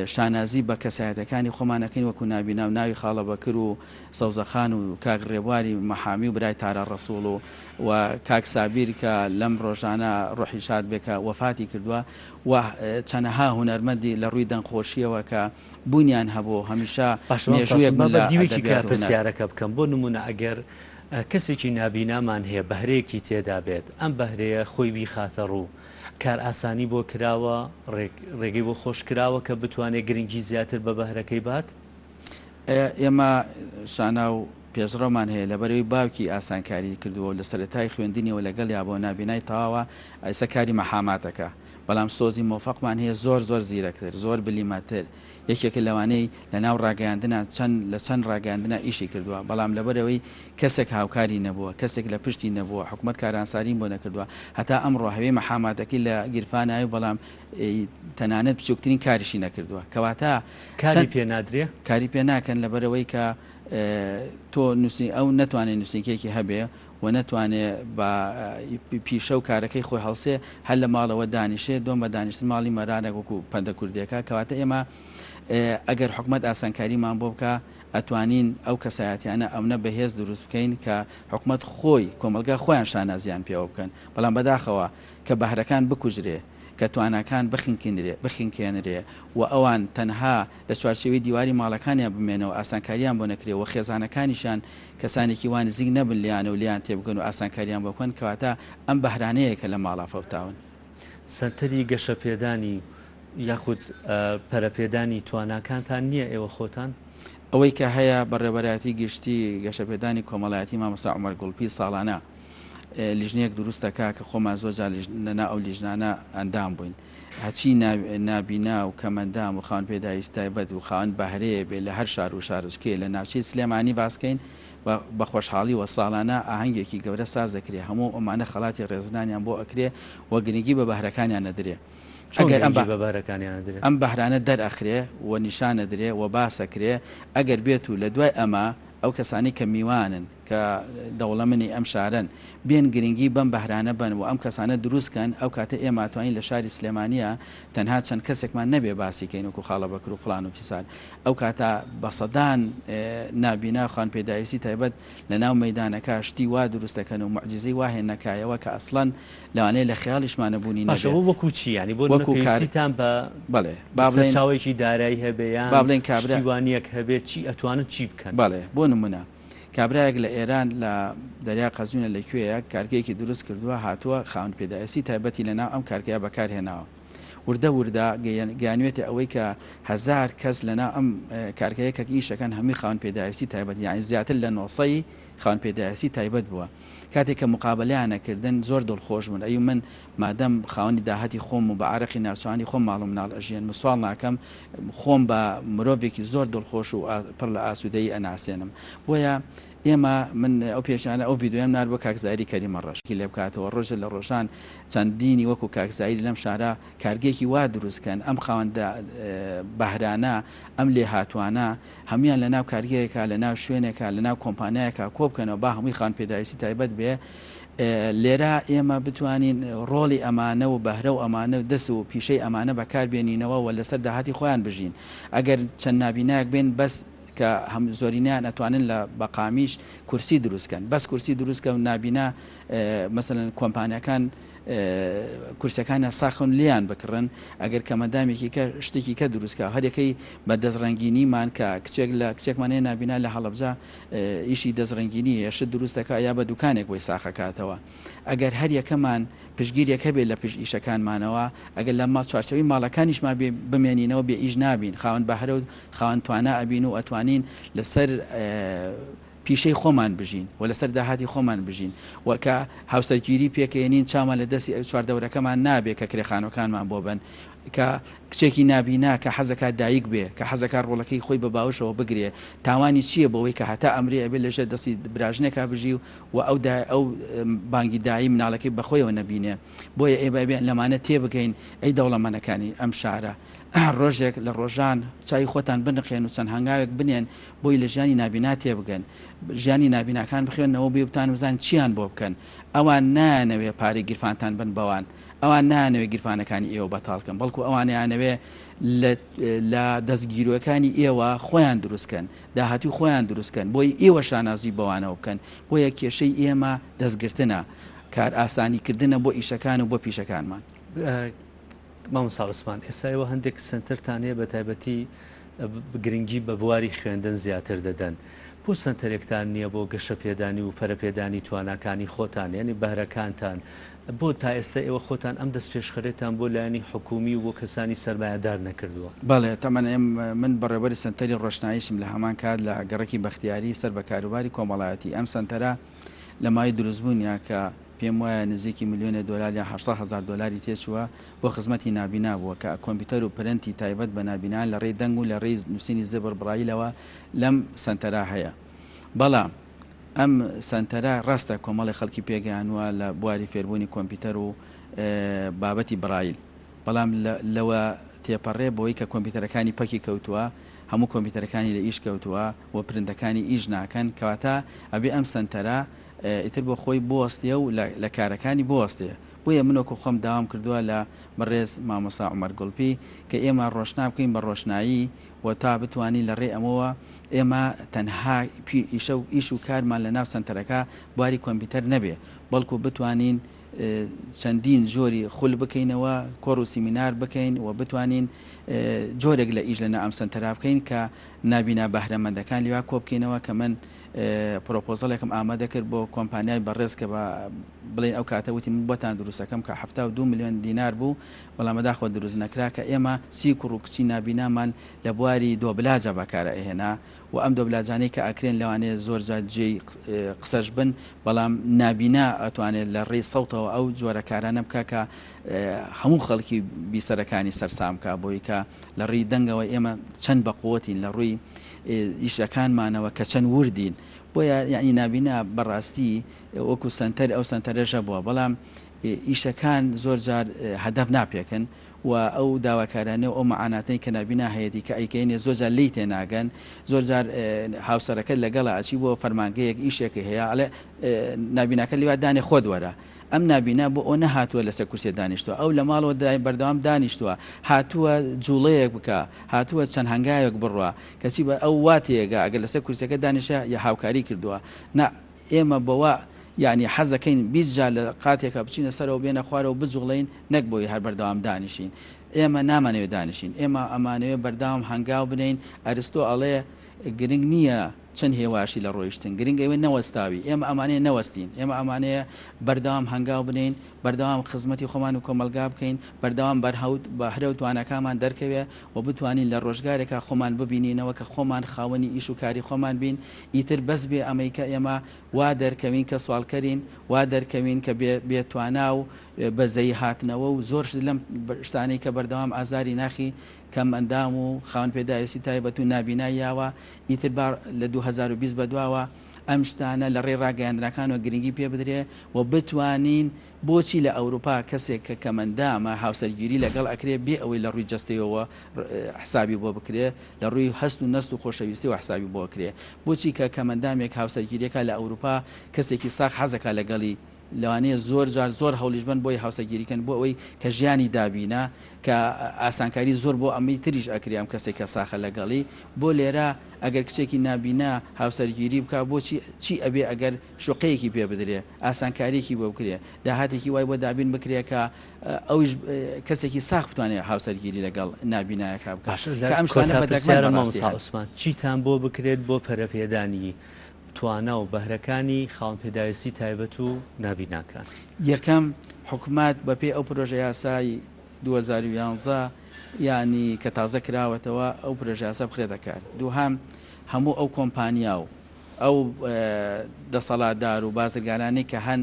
شانازی بە کەسایەتەکانی خۆمان ئەکەین وەکو نابینا و ناوی خاڵە بەکر و سەوزەخان و کاک ڕێبواری مەحامی و برای تارا ڕەسوڵ و و کاک سابیر کە لەم ڕۆژانە ڕۆحی شاد بێ کە وەفاتی کردووە و چەنەها هونەرمەندی لە ڕووی دەنگخۆشیەوە کە بوونیان هەبوو و هەمیشە باشە مامۆستا مێژوویەک با بوون بە لە دیوێکی کە ئەدەبیات و هونەر. پرسیارەکە بکەم بۆ نموونە ئەگەر کەسێکی نابینامان هەیە بەهرەیەکی تێدا بێت ئەم بەهرەیە خۆی بیخاتە ڕوو کارئاسانی بۆ کراوە ڕێگەی بۆ خۆش کراوە کە بتوانێت گرنگی زیاتر بە بەهرەکەی بات؟ ئێمە شانا و پێشڕەومان هەیە لەبەرئەوەی باوکی ئاسانکاری کردووە و لە سەرەتای خوێندنیەوە لەگەڵیا بۆ نابینای تەواوە ئێستا کاری مەحاماتەکە بەڵام سۆزی مۆفەقمان هەیە زۆر زۆر زیرەکتر زۆر بلیمەتر یەکێکە لەوانەی لەناو ڕاگەیاندنا چەند لە چەند ڕاگەیاندنا ئیشی کردووە بەڵام لەبەرئەوەی کەسێک هاوکاری نەبووە کەسێک لە پشتی نەبووە حکومەت کارئاسانی بۆ نەکردووە هەتا ئەمڕۆ هەوێی مەحاماتەکەی لە گیرفانایە و بەڵام تەنانەت بچووکترین کاریشی نەکردووە کەواتە کاری پێ نادرێ؟ کاری پێ ناکەن لەبەرئەوەی کە تۆ نووسین ئەو نەتوانێ نووسینکەیەکی هەبێ و نەتوانێ بە پیشە و کارەکەی خۆی هەڵسێ هەر لە ماڵەوە دانیشێ دۆم بە دانیشتن ماڵی مەرانە وەکو پەندە کوردیەکە کەواتە ئێمە ئەگەر حکومەت ئاسانکاریمان بۆ بکا ئەتوانین ئەو کەسایەتیانە ئەونە بەهێز دروست بکەین کە حکومەت خۆی کۆمەڵگا خۆیان شانازیان پێوە بکەن بەڵام بەداخەوە کە بەهرەکان بکوژرێ کە تواناکان بخنکینرێ بخنکێنرێ و ئەوان تەنها لە چوارچێوەی دیواری ماڵەکانیان بمێنەوە ئاسانکاریان بۆ نەکرێ و خێزانەکانیشیان کەسانێکی وا نزیک نەبن لێیان و لێیان تێبگەن و ئاسانکاریان بۆ بکەن کەواتە ئەم بەهرانەیە کە لە ماڵا فەوتاون. سەنتەری گەشەپێدانی یاخود پەرەپێدانی تواناکانتان نییە ئێوە خۆتان؟ ئەوەی کە هەیە بەڕێوەبەرایەتی گشتی گەشەپێدانی کۆمەڵایەتی مامۆستا عومەر گوڵپی ساڵانە لیژنەیەک دروست دەکا کە خۆمان زۆر جار لەناو ئەو لیژنانە ئەندام بووین هەچی نابینا و کەمەندام و خاوەن پێداویست تایبەت و خاوەن بەهرەیە بێ لە هەر شار و شارۆچکەیە لە ناوچەی سلێمانی باسکەین بە خۆشحاڵی وە ساڵانە ئاهەنگێکی گەورە ساز دەکرێ هەموو ئەمانە خەڵاتی ڕێزلانیان بۆ ئەکرێ و گرنگی بە بەهرەکانیان ئەدرێ ئەگەر ئەم بە بەهرەکانیان ئەدرێت ئەم بەهرانە دەرئەخرێ و نیشان ئەدرێ و باس ئەکرێ ئەگەر بێت و لە دوای ئەمە ئەو کەسانەی کە میوانن کە دەوڵەمنی ئەم شارەن بێن گرنگی بەم بەهرانە بەن و ئەم کەسانە دروست کەن ئەو کاتە ئێمە ئەتوانین لە شاری سلێمانیە تەنها چەند کەسێکمان نەبێ باسی کەین وەکو خاڵە بەکر و فڵان و فیسار ئەو کاتە بە سەدان نابینا خان پێداویستی تایبەت لە ناو مەیدانەکە شتی وا دروست دەکەن و موعجیزەی وا هێننە کایەوە کە ئەسڵەن لەوانەیە لە خەیاڵیشمانە بوونی باشە نەبێ. وەکو چی یانی بۆ نمونە وەکو کار پێویستیتان بە بەڵێ با بڵێین سەرچاوەیەکی دارایی هەبێ با یان بڵێین کابرا پشتیوانیەک هەبێ چی ئەتوانن چی بکەن؟ بەڵێ بۆ نمونە کابرایەک لە ئێران لە دەریا قەزوینە لە کوێیە کارگەیەکی دروست کردووە هاتووە خاوەن پێداویستی تایبەتی لەناو ئەم کارگەیە بەکار هێناوە وردە وردە گەیانوێتە ئەوەی کە هەزار کەس لەناو ئەم کارگەیە کە ئیشەکەن هەمووی خاوەن پێداویستی تایبەت یانی زیاتر لە نۆسەی خاوەن پێداویستی تایبەت بووە کاتێک کە مقابەلەیان ئەکردن زۆر دڵخۆش بوون ئەیو من مادەم خاوەنی داهاتی خۆم و بە عارەقی ناوچەوانی خۆم ماڵ و مناڵ ئەژیەنم و سواڵ ناکەم خۆم بە مرۆڤێکی زۆر دڵخۆش و پڕ لە ئاسوودەیی ئەناسێنم بۆیە. ئێمە من ئەو پێشانە ئەو ڤیدیۆیەم نارد بۆ کاک زاهیری کەریمە ڕەش کی لێ بکاتەوە ڕۆژێ لە ڕۆژان چەندینی وەکو کاک زاهیری لەم شارە کارگەیەکی وا دروست کەن ئەم خاوەن بەهرانە ئەم لێهاتوانە هەموویان لە ناو کارگەیەکا لە ناو شوێنێکا لە ناو کۆمپانیایەکا کۆ بکەنەوە با هەمووی خاوەن پێداویستی تایبەت بێ لێرە ئێمە بتوانین ڕۆڵی ئەمانە و بەهرە و ئەمانە و دەس و پیشەی ئەمانە بەکار بێنینەوە و لەسەر داهاتی خۆیان بژین ئەگەر چەند نابینایەک بێن بەس کە هەم زۆرینەیان ئەتوانن لە بە قامیش کورسی دروست کەن بەس کورسی دروست کە نابینا مەسەلەن کۆمپانیاکان کورسەکانیان ساخن لێیان بکڕن ئەگەر کەمەندامێکی کە شتێکی کە دروست کە هەرەکەی بە دەستڕەنگینیمان کە کچێک لە کچێکمان هەیە نابینا لە هەڵەبجە ئیشی دەستڕەنگینی هەیە شت دروست دەکا یا بە دوکانێک بۆی ساخەکاتەوە ئەگەر هەر یەکەمان پشتگیرێک هەبێت لە پشت ئیشەکانمانەوە ئەگەر لە ماڵ چوارچێوەی ماڵەکانیشمان بێ بمێنینەوە بێ ئیش نابین خاوەن بەهرە و خاوەن توانا ئەبین و ئەتوانین لەسەر پیشەی خۆمان بژین و لەسەر داهاتی خۆمان بژین و کە هاوسەرگیری پێکەێنین چاومان لە دەستی چواردەورەکەمان نابێ کە کرێخانەکانمان بۆ بن کە کچێکی نابینا کە حەزەکات دایک بێ کە حەزەکات ڕۆڵەکەی خۆی بە باوشەوە بگرێ تاوانی چییە بەوەی کە هەتا ئەمرێ ئەبێ لەژێر دەستی براژنێکا بژی و ئەو ئەو بانگی دایی مناڵەکەی بەخۆیەوە نەبینێ بۆیە ئێمە ئەبێ لەمانە تێبگەین ئەی دەوڵەمەنەکانی ئەم شارە ڕۆژێک لە ڕۆژان چاوی خۆتان بنقێن و چەند هەنگاوێک بنێن بۆی لە ژیانی نابینا تێبگەن ژیانی نابیناکان بخوێنەوە بێ بتان بزان چیان بۆ بکەن ئەوان نایانەوێ پارەی گیرفانتان بن بەوان ئەوان نایانەوێ گیرفانەکانی ئێوە بەتاڵ کەن بەڵکو ئەوان ئەیانەوێ لە لە دەستگیرۆکانی ئێوە خۆیان دروست کەن داهاتوی خۆیان دروست کەن بۆی ئێوە شانازی بەوانەوە بکەن بۆیە کێشەی ئێمە دەستگرتنە کار ئاسانی کردنە بۆ ئیشەکان و بۆ پیشەکانمان. مامۆستا عوسمان ئێستا ئێوە هەندێک سەنتەرتان هەیە بە تایبەتی گرنگی بە بواری خوێندن زیاتر دەدەن بۆ سەنتەرێکتان نییە بۆ گەشەپێدانی و پەرەپێدانی تواناکانی خۆتان یعنی بەهرەکانتان بۆ تا ئێستا ئێوە خۆتان ئەم دەستپێشخەرێتان بۆ لایەنی حکومی و بۆ کەسانی سەرمایەدار نەکردووە؟ بەڵێ تەبعەن ئێم من بەڕێوەبەری سەنتەری ڕۆشناییشم لە هەمان کات لە گەڕەکی بەختیاری سەر بە کاروباری کۆمەڵایەتی ئەم سەنتەرە لە ماوەی دروستبوونیا کە پێم وایە نزیکی ملیۆنێ دۆلار یان 800,000 دۆلاری تێچووە بۆ خزمەتی نابینا بووە کە کۆمپیوتەر و پرنتی تایبەت بە نابینایان لە ڕێی دەنگ و لە ڕێی نووسینی زبر بڕایلەوە لەم سەنتەرە هەیە بەڵام ئەم سەنتەرە ڕاستە کۆمەڵی خەڵکی پێگەیانووە لە بواری فێربوونی کۆمپیوتەر و بابەتی بڕایل بەڵام لەوە تێپەڕێ بۆی کە کۆمپیوتەرەکانی پەکی کەوتووە هەموو کۆمپیوتەرەکانی لە ئیش کەوتووە و پرنتەکانی ئیش ناکەن کەواتە ئەبێ ئەم سەنتەرە ئیتر بۆ خۆی بوەستێ و لە کارەکانی بوەستێ بۆیە من وەکو خۆم داوام کردووە لە بەڕێز مامۆستا عومەر گوڵپی کە ئێمە ڕۆشنا بکەین بە ڕۆشنایی و تا بتوانین لە ڕێی ئەمەوە ئێمە تەنها ئیشە و ئیش و کارمان لە ناو سەنتەرەکە بواری کۆمپیوتەر نەبێ بەڵکو بتوانین چەندین جۆری خول بکەینەوە کۆڕ و سیمینار بکەین و بتوانین جۆرێک لە ئیش لە ناو ئەم سەنتەرا بکەین کە نابینا بەهرەمەندەکان لێوا کۆ بکەینەوە کە من پرۆپۆزەڵێکم ئامادە کرد بۆ کۆمپانیای بەڕێز کە بە بڵێن ئەو کاتە وتی من بۆتان دروستەکەم کە 72 ملیۆن دینار بوو بەڵام بەداخەوە دروست نەکرا کە ئێمە سی کوڕ و کچی نابینامان لە بواری دۆبلاجە بەکار ئەهێنا و ئەم دۆبلاجانەی کە ئەکرێن لەوانەیە زۆر جار جێی قسەش بن بەڵام نابینا ئەتوانێت لە ڕێی سەوتەوە ئەو جۆرە کارانە بکا کە هەموو خەڵکی بیسەرەکانی سەرسام کا بۆی کە لە ڕێی دەنگەوە ئێمە چەند بە قوەتین لە ڕووی ئیشەکانمانەوە کە چەند وردین بۆیە یعنی نابینا بەڕاستی وەکو سەنتەر ئەو سەنتەرەش هەبووە بەڵام ئیشەکان زۆر جار هەدەف ناپێکن و ئەو داواکارانە و ئەو مەعاناتەی کە نابینا هەیەتی کە ئەیکەینێ زۆر جار لێی تێناگەن زۆر جار هاوسەرەکەت لەگەڵە ئەچی بۆ فەرمانگەیەک ئیشێکی هەیە ئەڵێ نابیناکە لیوا دانێ خۆت وەرە ئەم نابینا بۆ ئەو نەهاتووە لەسەر کورسێ دانیشتووە ئەو لە ماڵەوە بەردەوام دانیشتووە هاتووە جوڵەیەک بکە هاتووە چەند هەنگاوێک بڕوا کەچی بە ئەو وا تێگا ئەگەر لەسەر کورسەکە دانیشە یا هاوکاری کردووە نا ئێمە بەوە یانی حەزەکەین 20 جار لە قاتێکا بچینە سەرەوە بێنە خوارەوە بجوڵێین نەک بۆی هەر بەردەوام دانیشین ئێمە نامانەوێ دانیشین ئێمە ئەمانەوێ بەردەوام هەنگاو بنێین ئەرستۆ ئەڵێ گرنگ نییە چەند هێواشی لە ڕۆیشتن گرنگ ئەوێ نەوەستاوی ئێمە ئەمانەیە نەوەستین ئێمە ئەمانەیە بەردەوام هەنگاو بنێین بەردەوام خزمەتی خۆمان و کۆمەڵگا بکەین بەردەوام بەرهەوت بەهرە و تواناکانمان دەرکەوێ و بتوانین لە ڕۆژگارێکا خۆمان ببینینەوە کە خۆمان خاوەنی ئیش و کاری خۆمان بین ئیتر بەس بێ ئەمەی کە ئێمە وا دەرکەوین کە سواڵکەرین وا دەرکەوین کە بێ بێ توانا و بەزەیی هاتنەوە و زۆر شت لەم شتانەی کە بەردەوام ئازاری ناخی کەم ئەندام و خاوەن پێداویستی تایبەت و نابینای یاوە ئیتر با لە 2020 بەدواوە. ئەم شتانە لە ڕێی ڕاگەیاندنەکانەوە گرنگی پێ بدرێ و بتوانین بۆچی لە ئەوروپا کەسێک کە کەمەندامە هاوسەرگیری لەگەڵ ئەکرێ بێ ئەوەی لە ڕووی جەستەیەوە حسابی بۆ بکرێ لە ڕووی هەست و نەست و خۆشەویستیەوە حسابی بۆ ئەکرێ بۆچی کە کەمەندامێک هاوسەرگیریەکا لە ئەوروپا کەسێکی ساغ حەزەکا لەگەڵی لەوانەیە زۆر جار زۆر هەوڵیش بەن بۆی هاوسەرگیری کەن بۆ ئەوەی کە ژیانی دابینە کە ئاسانکاری زۆر بۆ ئەمەی تریش ئەکرێ ئەم کەسێک کە ساخە لەگەڵی بۆ لێرە ئەگەر کچێکی نابینا هاوسەرگیری بکا بۆچی چی ئەبێ ئەگەر شوقەیەکی پێ بدرێ ئاسانکاریەکی بۆ بکرێ داهاتێکی وای بۆ دابین بکرێ کە ئەویش کەسێکی ساخ بتوانێ هاوسەرگیری لەگەڵ نابینایەکا بکا باشە لە کە ئەم شتانە کۆتا بە دەگمەن پرسیارم بەڕاستی مامۆستا هەن. عوسمان چیتان بۆ بکرێت بۆ پەرەپێدانی توانا و بەهرەکانی خاوەن پێداویستی تایبەت و نابیناکان؟ یەکەم، حکومەت بەپێی ئەو پرۆژەیاسای 2011 یانی کە تازە کراوەتەوە ئەو پرۆژەیاسا بخرێتە کار. دووهەم، هەموو ئەو کۆمپانیا و ئەو دەسەڵاتدار و بازرگانانەی کە هەن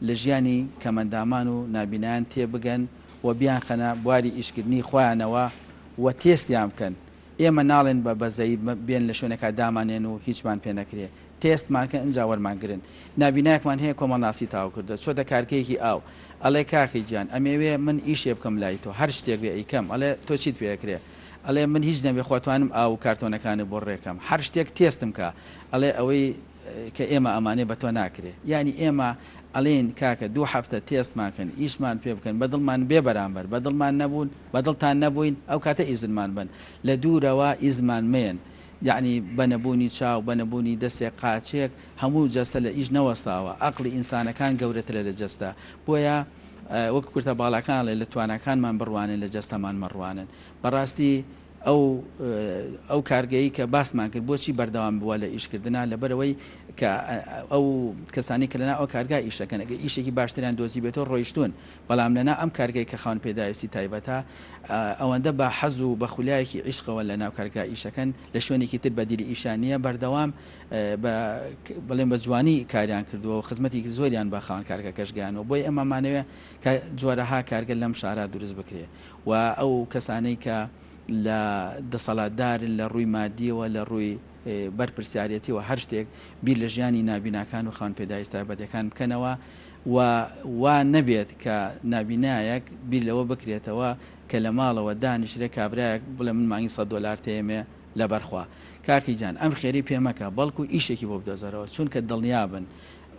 لە ژیانی کەمئەندامان و نابینایان تێبگەن و بیانخەنە بواری ئیشکردنی خۆیانەوە و تێستیان بکەن. ئێمە ناڵێن بە بەزەیی بێن لە شوێنێکا دامانێن و هیچمان پێ نەکرێ. تێستمان کەن ئینجا وەرمان گرن. نابینایەکمان هەیە کۆمەڵناسی تەواو کردوە چۆتە کارگەیەکی ئاو ئەڵێ کاکە گیان ئەمێوێ من ئیشێ بکەم لای تۆ هەر شتێک بێ ئەیکەم ئەڵێ تۆ چیت پێ ئەکرێ ئەڵێ من هیچ نەبێ خۆ ئەتوانم ئاو و کارتۆنەکانت بۆ ڕێکەم هەر شتێک تێستم کە ئەڵێ ئەوەی کە ئێمە ئەمانێ بە تۆ ناکرێ یانی ئێمە ئەڵێین کاکە دوو هەفتە تێستمان کەن ئیشمان پێ بکەن بە دڵمان بێ بەرامبەر بە دڵمان نەبوون بە دڵتان نەبووین ئەو کاتە ئیزنمان بەن لە دوورەوە ئیزمان مەیەن یەعنی بە نەبوونی چاو، بە نەبوونی دەستێک قاچێک، هەموو جەستە لە ئیش نەوەستاوە، ئەقڵی ئینسانەکان گەورەترە لە جەستە، بۆیە وەک کورتە باڵاکان ئەڵێ لە تواناکانمان بڕوانن لە جەستەمان مەڕوانن. بەڕاستی ئەو ئەو کارگەی کە باسمان کرد بۆچی بەردەوام بووە لە ئیشکردنا لەبەرئەوەی کە ئەو کەسانی کە لەناو ئەو کارگا ئیشەکەن ئەگەر ئیشێکی باشتریان دۆزیبێتەوە ڕۆیشتوون، بەڵام لەناو ئەم کارگەی کە خاوەن پێداویستی تایبەتە ئەوەندە بە حەز و بە خولیایەکی عیشقەوە لە ناو کارگا ئیشەکەن لە شوێنێکی تر بەدیلی ئیشیان نییە بەردەوام بە بڵێن بە جوانی کاریان کردووە و خزمەتێکی زۆریان بە خاوەن کارگەکەش گەیانوە بۆیە ئێمە مانەوێ کە جۆرەها کارگە لەم شارە دروست بکرێ و ئەو کەسانەی کە لە دەسەڵاتدارن لە ڕووی مادیەوە لە ڕووی بەرپرسیارێتیەوە هەر شتێک بیر لە ژیانی نابیناکان و خاوەن پێداویستە تایبەتەکان بکەنەوە و وا نەبێت کە نابینایەک بیر لەوە بکرێتەوە کە لە ماڵەوە دانیشرێ کابرایەک بڵێ من مانگی سەت دۆلار تێمێ لەبەر خوا کاکی جان ئەم خێرەی پێ مەکە بەڵکو ئیشێکی بۆ بدۆزەرەوە چونکە دڵنیابن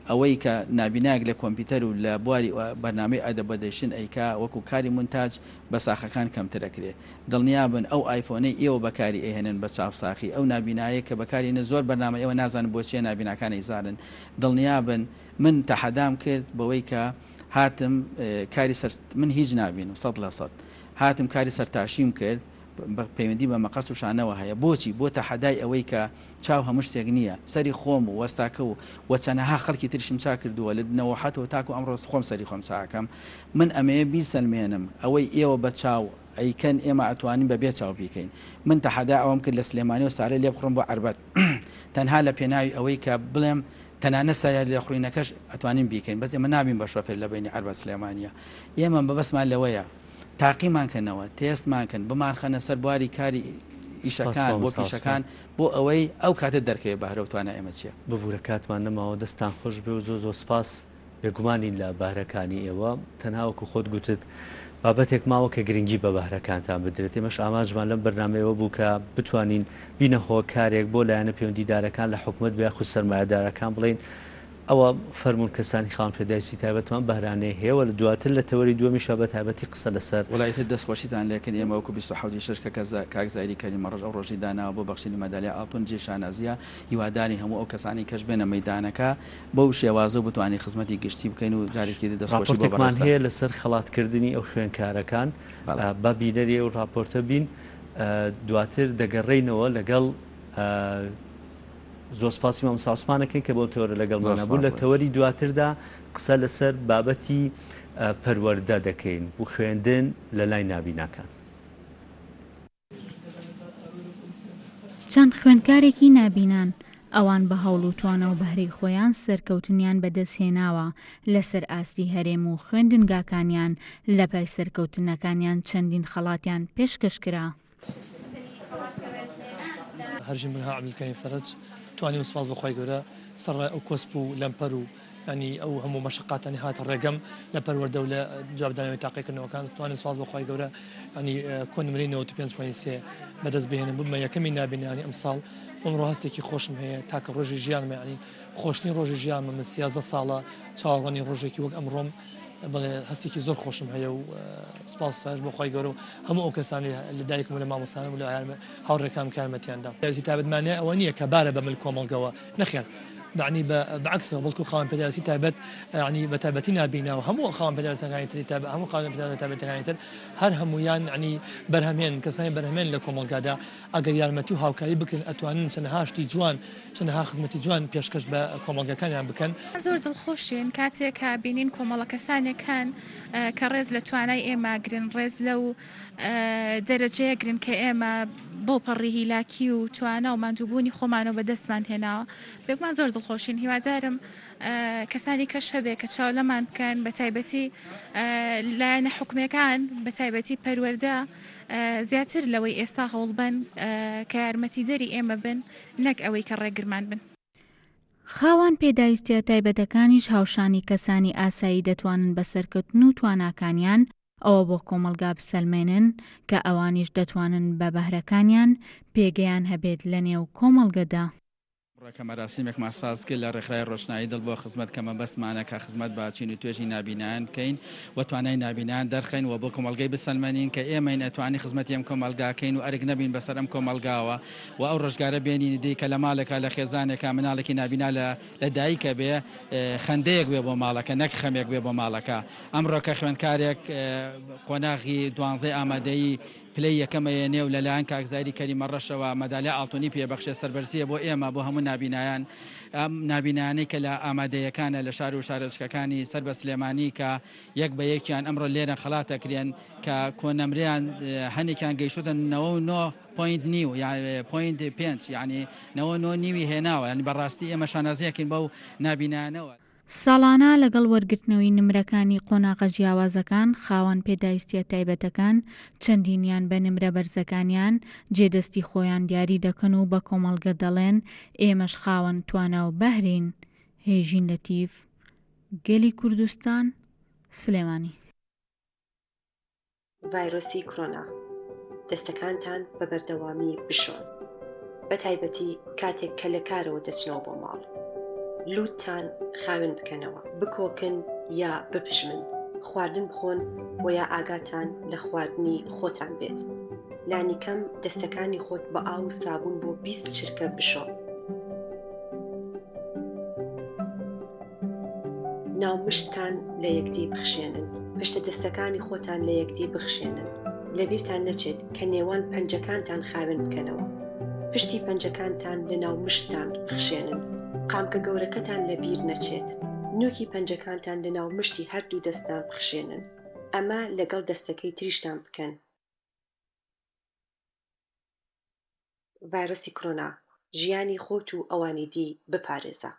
ئەوەی کە نابینایەک لە کۆمپیوتەر و لە بواری بەرنامەی ئەدەبەدەیشن ئەیکا وەکو کاری مونتاج بە ساخەکان کەمتر ئەکرێ دڵنیابن ئەو ئایفۆنەی ئێوە بەکاری ئەیهێنن بە چاو ساخی ئەو نابینایەک کە بەکاری ئەیهێنێ زۆر بەرنامە ئێوە نازانن بۆچیە نابیناکان ئەیزانن دڵنیابن من تەحەدام کرد بەوەی کە هاتم کاری سەر من هیچ نابینم 100% هاتم کاری سەرتاشیم کرد پەیوەندی بە مەقەس و شانەوە هەیە بۆچی بۆ تەحەدای ئەوەی کە چاو هەموو شتێک نییە سەری خۆم و وەستاکە و و چەنەها خەڵکی تریشم چا کردووە لە نەوەحەتەوە تاکو ئەمڕۆ خۆم سەری خۆم چاکەم من ئەمەیە بیسەلمێنم ئەوەی ئێوە بە چاو ئەیکەن ئێمە ئەتوانین بە بێ چاو بیکەین من تەحەدای ئەوەم کرد لە سلێمانی و سارەی لێبخڕم بۆ عەربەت تەنها لە پێناوی ئەوەی کە بڵێم تەنانەت سەیارە لێخوڕینەکەش ئەتوانین بیکەین بەس ئێمە نابین بە شۆفێر لە بەینی عەربەت سلێمانیە ئێمە مەبەستمان لەوەیە تاقیمان کەنەوە تێستمان کەن بمانخەنە سەر بواری کاری سپاس ئیشەکان بۆ مامۆستا عوسمان. پیشەکان بۆ ئەوەی ئەو کاتە دەرکەوێ بەهرە و توانای ئێمە چیە. ببورە کاتمان نەماوە دەستتان خۆش بێ و زۆر زۆر سپاس. بێگومانین لە بەهرەکانی ئێوە، تەنها وەکو خۆت گوتت بابەتێک ماوە کە گرنگی بە بەهرەکانتان بدرێت، ئێمەش ئامانجمان لەم بەرنامەیەوە بوو کە بتوانین بینە هۆکارێک بۆ لایەنە پەیوەندیدارەکان لە حکومەت بێ یاخود سەرمایەدارەکان بڵێین ئەوە فەرموون کەسانی خاوەن پێداویستی تایبەتمان بەهرانەی هەیە و دواتر لە تەوەری دووەمیشا بە تایبەتی قسە لەسەر وەڵا ئیتر دەست خۆشیتان لێ کرد ئێمە وەکو 27 ی شەش کە کاک زاهیری کەریمەڕەش ئەو ڕۆژەی داناوە بۆ بەخشینی مەدالیای ئاڵتون جێی شانازیە هیوادارین هەموو ئەو کەسانەی کەش بێنە مەیدانەکە بەو شێوازە و بتوانین خزمەتی گشتی بکەین و جارێکی دی دەستخۆشی بۆ ڕاپۆرتێکمان بەڕێزتان. هەیە لەسەر خەڵاتکردنی ئەو خوێندکارەکان بەڵێ. با بینەری ئەو ڕاپۆرتە بین دواتر دەگەڕێینەوە لەگەڵ زۆر سپاسی مامۆستا عوسمان ئەکەین کە بەو تەوەرە زۆر لەگەڵمانە بوو سپاس لە بۆ تەوەری دواتردا قسە لەسەر بابەتی پەروەردە دەکەین و خوێندن لە لای نابیناکان. چەند خوێندکارێکی نابینان، ئەوان بە هەوڵ و توانا و بەهرەی خۆیان سەرکەوتنیان بەدەستهێناوە لەسەر ئاستی هەرێم و خوێندنگاکانیان لە پای سەرکەوتنەکانیان چەندین خەڵاتیان پێشکەش کرا. هەرژین بنها عەبدولکەریم فەرەج، توانیم سوپاس بۆ خوای گەورە. سەرڕای ئەو کۆسپ و لەمپەر و یانی ئەو هەموو مەشەقاتانی هاتە ڕێگەم لە پەروەردە و لە جوابدانەوەی تاقیکردنەوەکان توانیم سوپاس بۆ خوای گەورە ینی کۆنمرەی 95.3 بەدەست بهێنم ببمە یەکەمی نابینایانی ئەمساڵ. ئەمڕۆ هەستێکی خۆشم هەیە تاکە ڕۆژی ژیانمە یانی خۆشترین ڕۆژی ژیانمە من 13 ساڵە چاوەڕوانی ڕۆژێکی وەک ئەمڕۆم بڵێ هەستێکی زۆر خۆشم هەیە و سپاس ساش بۆ خی گەورە و هەموو ئەو کەسانی لە دایکم و لە مامۆستانم و لە هاوڕێکان کارمەتیان دام. پێداویستی تایبەت مانای ئەوە نییە کە بارە بە مل کۆمەڵگەوە، نەخێر یەعنی بە بەعکسەوە بەڵکو خاوەن پێداویستی تایبەت یەعنی بە تایبەتی نابینا و هەموو خاوەن پێداویستەکانی تری تایبەت هەموو خاوەن پێداویستە تایبەتەکانی تر هەر هەموویان یەعنی بەرهەمێن کەسانی بەرهەمێن لە کۆمەڵگادا ئەگەر یارمەتی و هاوکاری بکرێن ئەتوانن چەنەها شتی جوان چەنەها خزمەتی جوان پێشکەش بە کۆمەڵگەکانیان بکەن. زۆر دڵخۆشین کاتێک کە بینین کۆمەڵە کەسانێک هەن کە ڕێز لە توانای ئێمە گرن، ڕێز لەو دەرەجەیە گرن کە ئێمە بەو پەڕی هیلاکی و توانا و ماندووبوونی خۆمانەوە بەدەستمان هێناوە. بێگومان زۆر دڵخۆشین، هیوادارم کەسانی کەش هەبێ کە چاو لەمان بکەن، بە تایبەتی لایەنە حکومییەکان، بە تایبەتی پەروەردە زیاتر لەوەی ئێستا هەوڵبەن کە یارمەتیدەری ئێمە بن نەک ئەوەی کە ڕێگرمان بن. خاوەن پێداویستییە تایبەتەکانیش هاوشانی کەسانی ئاسایی دەتوانن بە سەرکەوتن و تواناکانیان ئەوە بۆ کۆمەڵگا بسەلمێنن کە ئەوانیش دەتوانن بە بەهرەکانیان پێگەیان هەبێت لەنێو کۆمەڵگەدا. ڕێکە مەراسیمێکمان ساز کرد لە ڕێکخراوی ڕۆشنایی دڵ بۆ خزمەت کە مەبەستمانە کە خزمەت بە چین و توێژی نابینایان بکەین و توانای نابینایان دەرخەین و بۆ کۆمەڵگەی بسەلمێنین کە ئێمەین ئەتوانین خزمەتی ئەم کۆمەڵگا کەین و ئەرک نەبین بەسەر ئەم کۆمەڵگاوە و ئەو ڕۆژگارە بێنین دی کە لە ماڵێکا لە خێزانێکا مناڵێکی نابینا لە لە دایکە بێ خەندەیەک بێ بۆ ماڵەکە نەک خەمێک بێ بۆ ماڵەکە ئەمڕۆ کە خوێندکارێک قۆناغی دوانزەی ئامادەیی پلەی یەکەم ئەیەنێ و لەلایەن کاک زاهیری کەریمەڕەشەوە مەدالیای ئاڵتونی پێ بەخشێ سەربەرزییە بۆ ئێمە بۆ هەموو نابینایان ئەم نابینایانەی کە لە ئامادەیەکانە لە شار و شارۆچکەکانی سەر بە سلێمانی کە یەک بە یەکیان ئەمڕۆ لێرە خەڵات ئەکرێن کە کۆنەمرەیان هەنێکیان گەیشتووتە 99 point نیو یا point پێنج یانی 99 نیوی هێناوە یانی بەڕاستی ئێمە شانازی ئەکەین بەو نابینایانەوە. ساڵانە لەگەڵ وەرگرتنەوەی نمرەکانی قۆناغە جیاوازەکان خاوەن پێداویستیە تایبەتەکان چەندینیان بە نمرە بەرزەکانیان جێ دەستی خۆیان دیاری دەکەن و بە کۆمەڵگە دەڵێن ئێمەش خاوەن توانا و بەهرین. هێژین لەتیف، گەلی کوردستان، سلێمانی. ڤایرۆسی کرۆنا، دەستەکانتان بە بەردەوامی بشۆن، بە تایبەتی کاتێک کە لە کارەوە دەچنەوە بۆ ماڵ. لوتتان خاوێن بکەنەوە، بکۆکن یا بپژمن، خواردن بخۆن و یا ئاگاتان لە خواردنی خۆتان بێت. لانیکەم دەستەکانی خۆت بە ئاو و سابوون بۆ 20 چرکە بشۆ. ناو مشتتان لە یەکدی بخشێنن. پشتە دەستەکانی خۆتان لە یەکدی بخشێنن. لەبیرتان نەچێت کە نێوان پەنجەکانتان خاوێن بکەنەوە. پشتی پەنجەکانتان لە ناو مشتتان بخشێنن. قامکە گەورەکەتان لە بیر نەچێت. نووکی پەنجەکانتان لە ناو مشتی هەردوو دەستتان بخشێنن. ئەمە لەگەڵ دەستەکەی تریشتان بکەن. ڤایرۆسی کرۆنا، ژیانی خۆت و ئەوانی دی بپارێزە.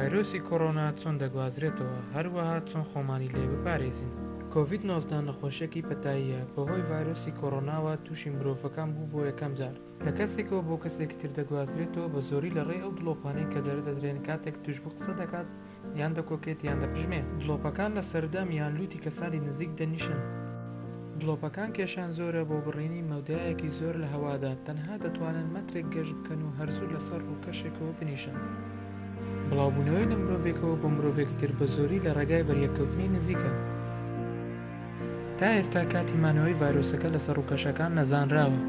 ڤایرۆسی کۆرۆنا چۆن دەگوازرێتەوە، هەروەها چۆن خۆمانی لێ بپارێزین؟ کۆڤید 19 نەخۆشیەکی پەتاییە، بەهۆی ڤایرۆسی کۆرۆناوە تووشی مرۆڤەکان بوو بۆ یەکەم جار، لە کەسێکەوە بۆ کەسێکی تر دەگوازرێتەوە بە زۆری لە ڕێی ئەو دڵۆپانەی کە دەردەدرێن کاتێک تووشبوو قسە دەکات یان دەکۆکێت یان دەپژمێ. دڵۆپەکان لە سەر دەم یان لووتی کەسانی نزیک دەنیشن. دڵۆپەکان کێشیان زۆرە بۆ بڕینی مەودایەکی زۆر لە هەوادا، تەنها دەتوانن مەترێک گەشت بکەن و هەر زوو لەسەر ڕووکەشێکەوە بنیشن. بڵاوبوونەوەی لە مرۆڤێکەوە بۆ مرۆڤێکی تر بە زۆری لە ڕێگای بەریەککەوتنی نزیکە. تا ئێستا کاتی مانەوەی ڤایرۆسەکە لەسەر ڕووکەشەکان نەزانراوە.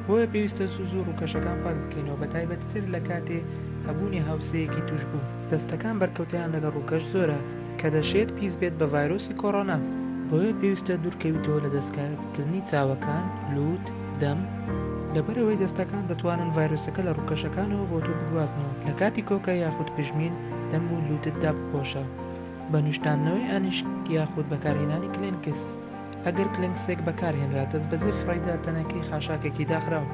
بۆیە پێویستە زوو زوو ڕووکەشەکان پاک بکەینەوە بەتایبەتیتر لە کاتێ هەبوونی هاوسێیەکی تووشبوو. دەستەکان بەرکەوتەیان لەگەڵ ڕووکەش زۆرە کە دەشێت پیس بێت بە ڤایرۆسی کۆڕۆنا. بۆیە پێویستە دوورکەویتەوە لە دەستکارکردنی چاوەکان، لووت، دەم، لەبەرئەوەی دەستەکان دەتوانن ڤایرۆسەکە لە ڕووکەشەکانەوە بۆ تۆ بگوازنەوە لە کاتی کۆکە یاخود پژمین دەم و لووتت دابپۆشە بە نوشتاندنەوەی ئانیشک یاخود بەکارهێنانی کلێنکس. ئەگەر کلێنکسێک بەکارهێنرا دەستبەجێ فڕێیدە تەنەکەی خاشاکێکی داخراو.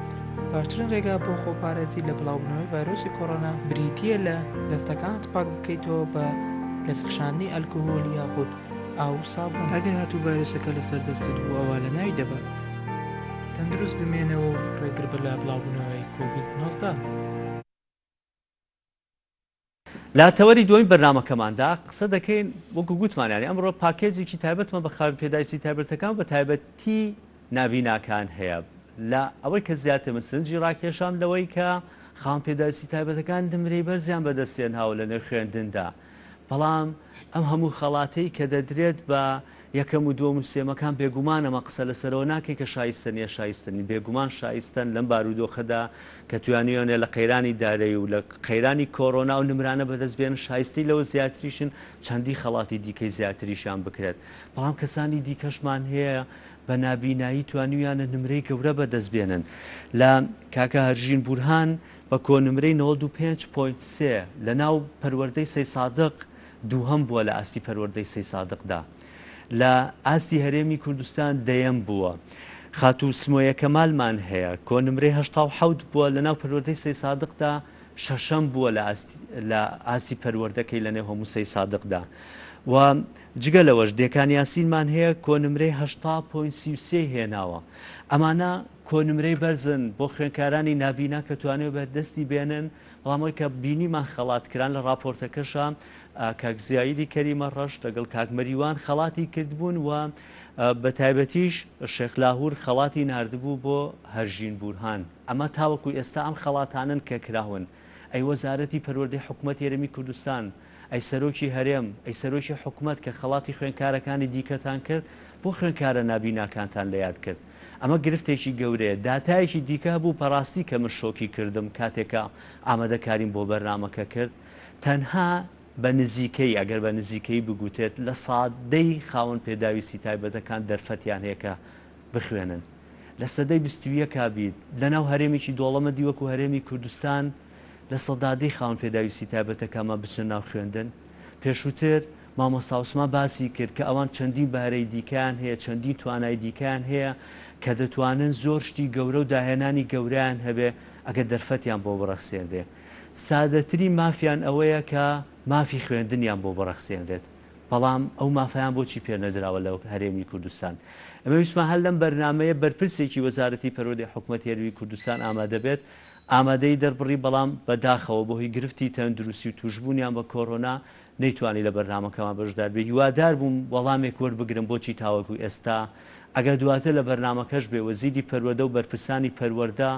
باشترین ڕێگا بۆ خۆپارێزی لە بڵاوبوونەوەی ڤایرۆسی کۆرۆنا بریتییە لە. دەستەکانت پاک بکەیتەوە بە لێکخشاندنی ئەلکهول یاخود ئاو و سابوون. ئەگەر هاتوو ڤایرۆسەکە لەسەر دەستت بوو ئەوا لەناوی دەبات. تەندروست بمێنەوە و ڕێگربە لە بڵاوبوونەوەی کۆڤید 19. لە تەوەری دووەمی بەرنامەکەماندا قسە دەکەین وەکو گوتمان یانی ئەمڕۆ پاکێجێکی تایبەتمان بە خاوەن پێداویستی تایبەتەکان بە تایبەتی نابیناکان هەیە لە ئەوەی کە زیاتر من سەرنجی ڕاکێشام لەوەی کە خاوەن پێداویستی تایبەتەکان نمرەی بەرزیان بەدەستێنهاوە لە نێو خوێندندا بەڵام ئەم هەموو خەڵاتەی کە دەدرێت بە یەکەم و دووەم و سێمەکان بێگومان ئەمە قسە لەسەرەوە ناکەین کە شایستەن یا شایستە نین، بێگومان شایستەن لەم بارودۆخەدا کە توانیویانە لە قەیرانی دارایی و لە قەیرانی کۆرۆنا ئەو نمرانە بەدەست بێنن شایستەی لەوە زیاتریشن چەندی خەڵاتی دیکەی زیاتریشیان بکرێت بەڵام کەسانی دیکەشمان هەیە بە نابینایی توانیویانە نمرەی گەورە بەدەست بێنن لە کاکە هەرژین بورهان بە کۆنمرەی 95.3 لە ناو پەروەردەی سەیسادق دووهەم بووە لە ئاستی پەروەردەی سەیسادقدا لە ئاستی هەرێمی کوردستان دەیەم بووە. خاتوو سمۆیە کەمالمان هەیە کۆنمرەی 87 بووە لە ناو پەروەردەی سەیسادقدا شەشەم بووە لە ئاستی لە ئاستی پەروەردەکەی لە نێو هەموو سەیسادقدا و جگە لەوەش دێکان یاسینمان هەیە کۆنمرەی 80.33 هێناوە ئەمانە کۆنمرەی بەرزن بۆ خوێنکارانی نابینا کە توانێ بە دەستی بێنن بەڵام ئەوەی کە بینیمان خەڵات کران لە ڕاپۆرتەکەشا کاک زیایلی کەریمە ڕەش لەگەڵ کاک مەریوان خەڵاتی کردبوون و بە تایبەتیش شێخ لاهور خەڵاتی ناردبوو بۆ هەرژین بورهان ئەمە تاوەکو ئێستا ئەم خەڵاتانەن کە کراون ئەی وەزارەتی پەروەردەی حکومەتی هەرێمی کوردستان ئەی سەرۆکی هەرێم ئەی سەرۆکی حکومەت کە خەڵاتی خوێندکارەکانی دیکەتان کرد بۆ خوێندکارە نابیناکانتان لە یاد کرد ئەمە گرفتێکی گەورەیە. داتایەکی دیکە هەبوو بەڕاستی کە من شۆکی کردم کاتێک کە ئامادەکاریم بۆ بەرنامەکە کرد، تەنها بە نزیکەیی، ئەگەر بە نزیکەیی بگوترێت، لە سادەی خاوەن پێداویستی تایبەتەکان دەرفەتیان هەیە کە بخوێنن. لە سەدەی 21 بیت، لەناو هەرێمێکی دۆڵەمەندی وەکو هەرێمی کوردستان لە سەدادەی خاوەن پێداویستی تایبەتەکانمان بچنە ناو خوێندن. پێشووتر مامۆستا عوسمان باسی کرد کە ئەوان چەندین بەهرەی دیکەیان هەیە، چەندین توانای دیکەیان هەیە کە دەتوانن زۆر شتی گەورە و داهێنانی گەورەیان هەبێ ئەگەر دەرفەتیان بۆ بڕەخسێنرێ. سادەترین مافیان ئەوەیە کە مافی خوێندنیان بۆ بڕەخسێنرێت. بەڵام ئەو مافەیان بۆچی پێ نەدراوە لە هەرێمی کوردستان؟ ئێمە ویستمان هەر لەم بەرنامەیە بەرپرسێکی وەزارەتی پەروەردەی حکومەتی هەرێمی کوردستان ئامادە بێت، ئامادەیی دەربڕی، بەڵام بە داخەوە بەهۆی گرفتی تەندروستی و تووشبوونیان بە کۆرۆنا نەیتوانی لە بەرنامەکەمان بەشدار بێ، هیوادار بووم وەڵامێک وەربگرم بۆچی تاوەکو ئێستا، ئەگەر دواتر لە بەرنامەکەش بێ وەزیری پەروەردە و بەرپرسانی پەروەردە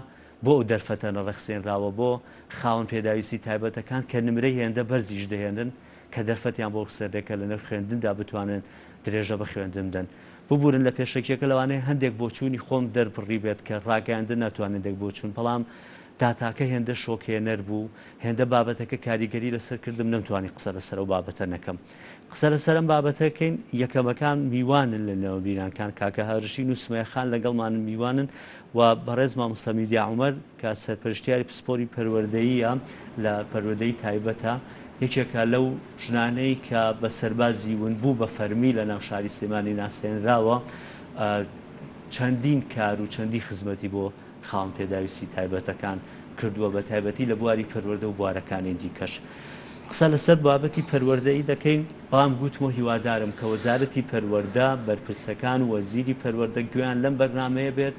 بۆ ئەو دەرفەتە نەڕەخسێنراوە بۆ خاوەن پێداویستی تایبەتەکان کە نمرەی هێندە بەرزیش دەهێنن کە دەرفەتیان بۆ بخسێنرێ کە لەنێو خوێندندا بتوانن درێژە بە خوێندن بدەن. ببورن لە پێشەکیەکە لەوانەیە هەندێک بۆچوونی خۆم دەربڕیبێت کە ڕاگەیاندن ناتوانێت هەندێک بۆچوون بەڵام داتاکە هێندە شۆکهێنەر بوو هێندە بابەتەکە کاریگەری لەسەر کردم نەمتوانی قسە لەسەر ئەو بابەتە نەکەم. قسە لەسەر ئەم بابەتە کەین یەکەمەکان میوانن لە نێوەبینانکان کاکە هەرژین و سمەیە خان لەگەڵمانن میوانن و بەڕێز مامۆستا میدیا عومەر کە سەرپەرشتیاری پسپۆری پەروەردەییە لە پەروەردەی تایبەتە یەکێکە لەو ژنانەی کە بە سەربازی ونبوو بە فەرمی لە ناو شاری سلێمانی ناسێنراوە چەندین کار و چەندی خزمەتی بۆ خاوەن پێداویستی تایبەتەکان. کردووە بە تایبەتی لە بواری پەروەردە و بوارەکانی دیکەش. قسە لەسەر بابەتی پەروەردەیی دەکەین، بەڵام گوتم و هیوادارم کە وەزارەتی پەروەردە، بەرپرسەکان و وەزیری پەروەردە گوێیان لەم بەرنامەیە بێت،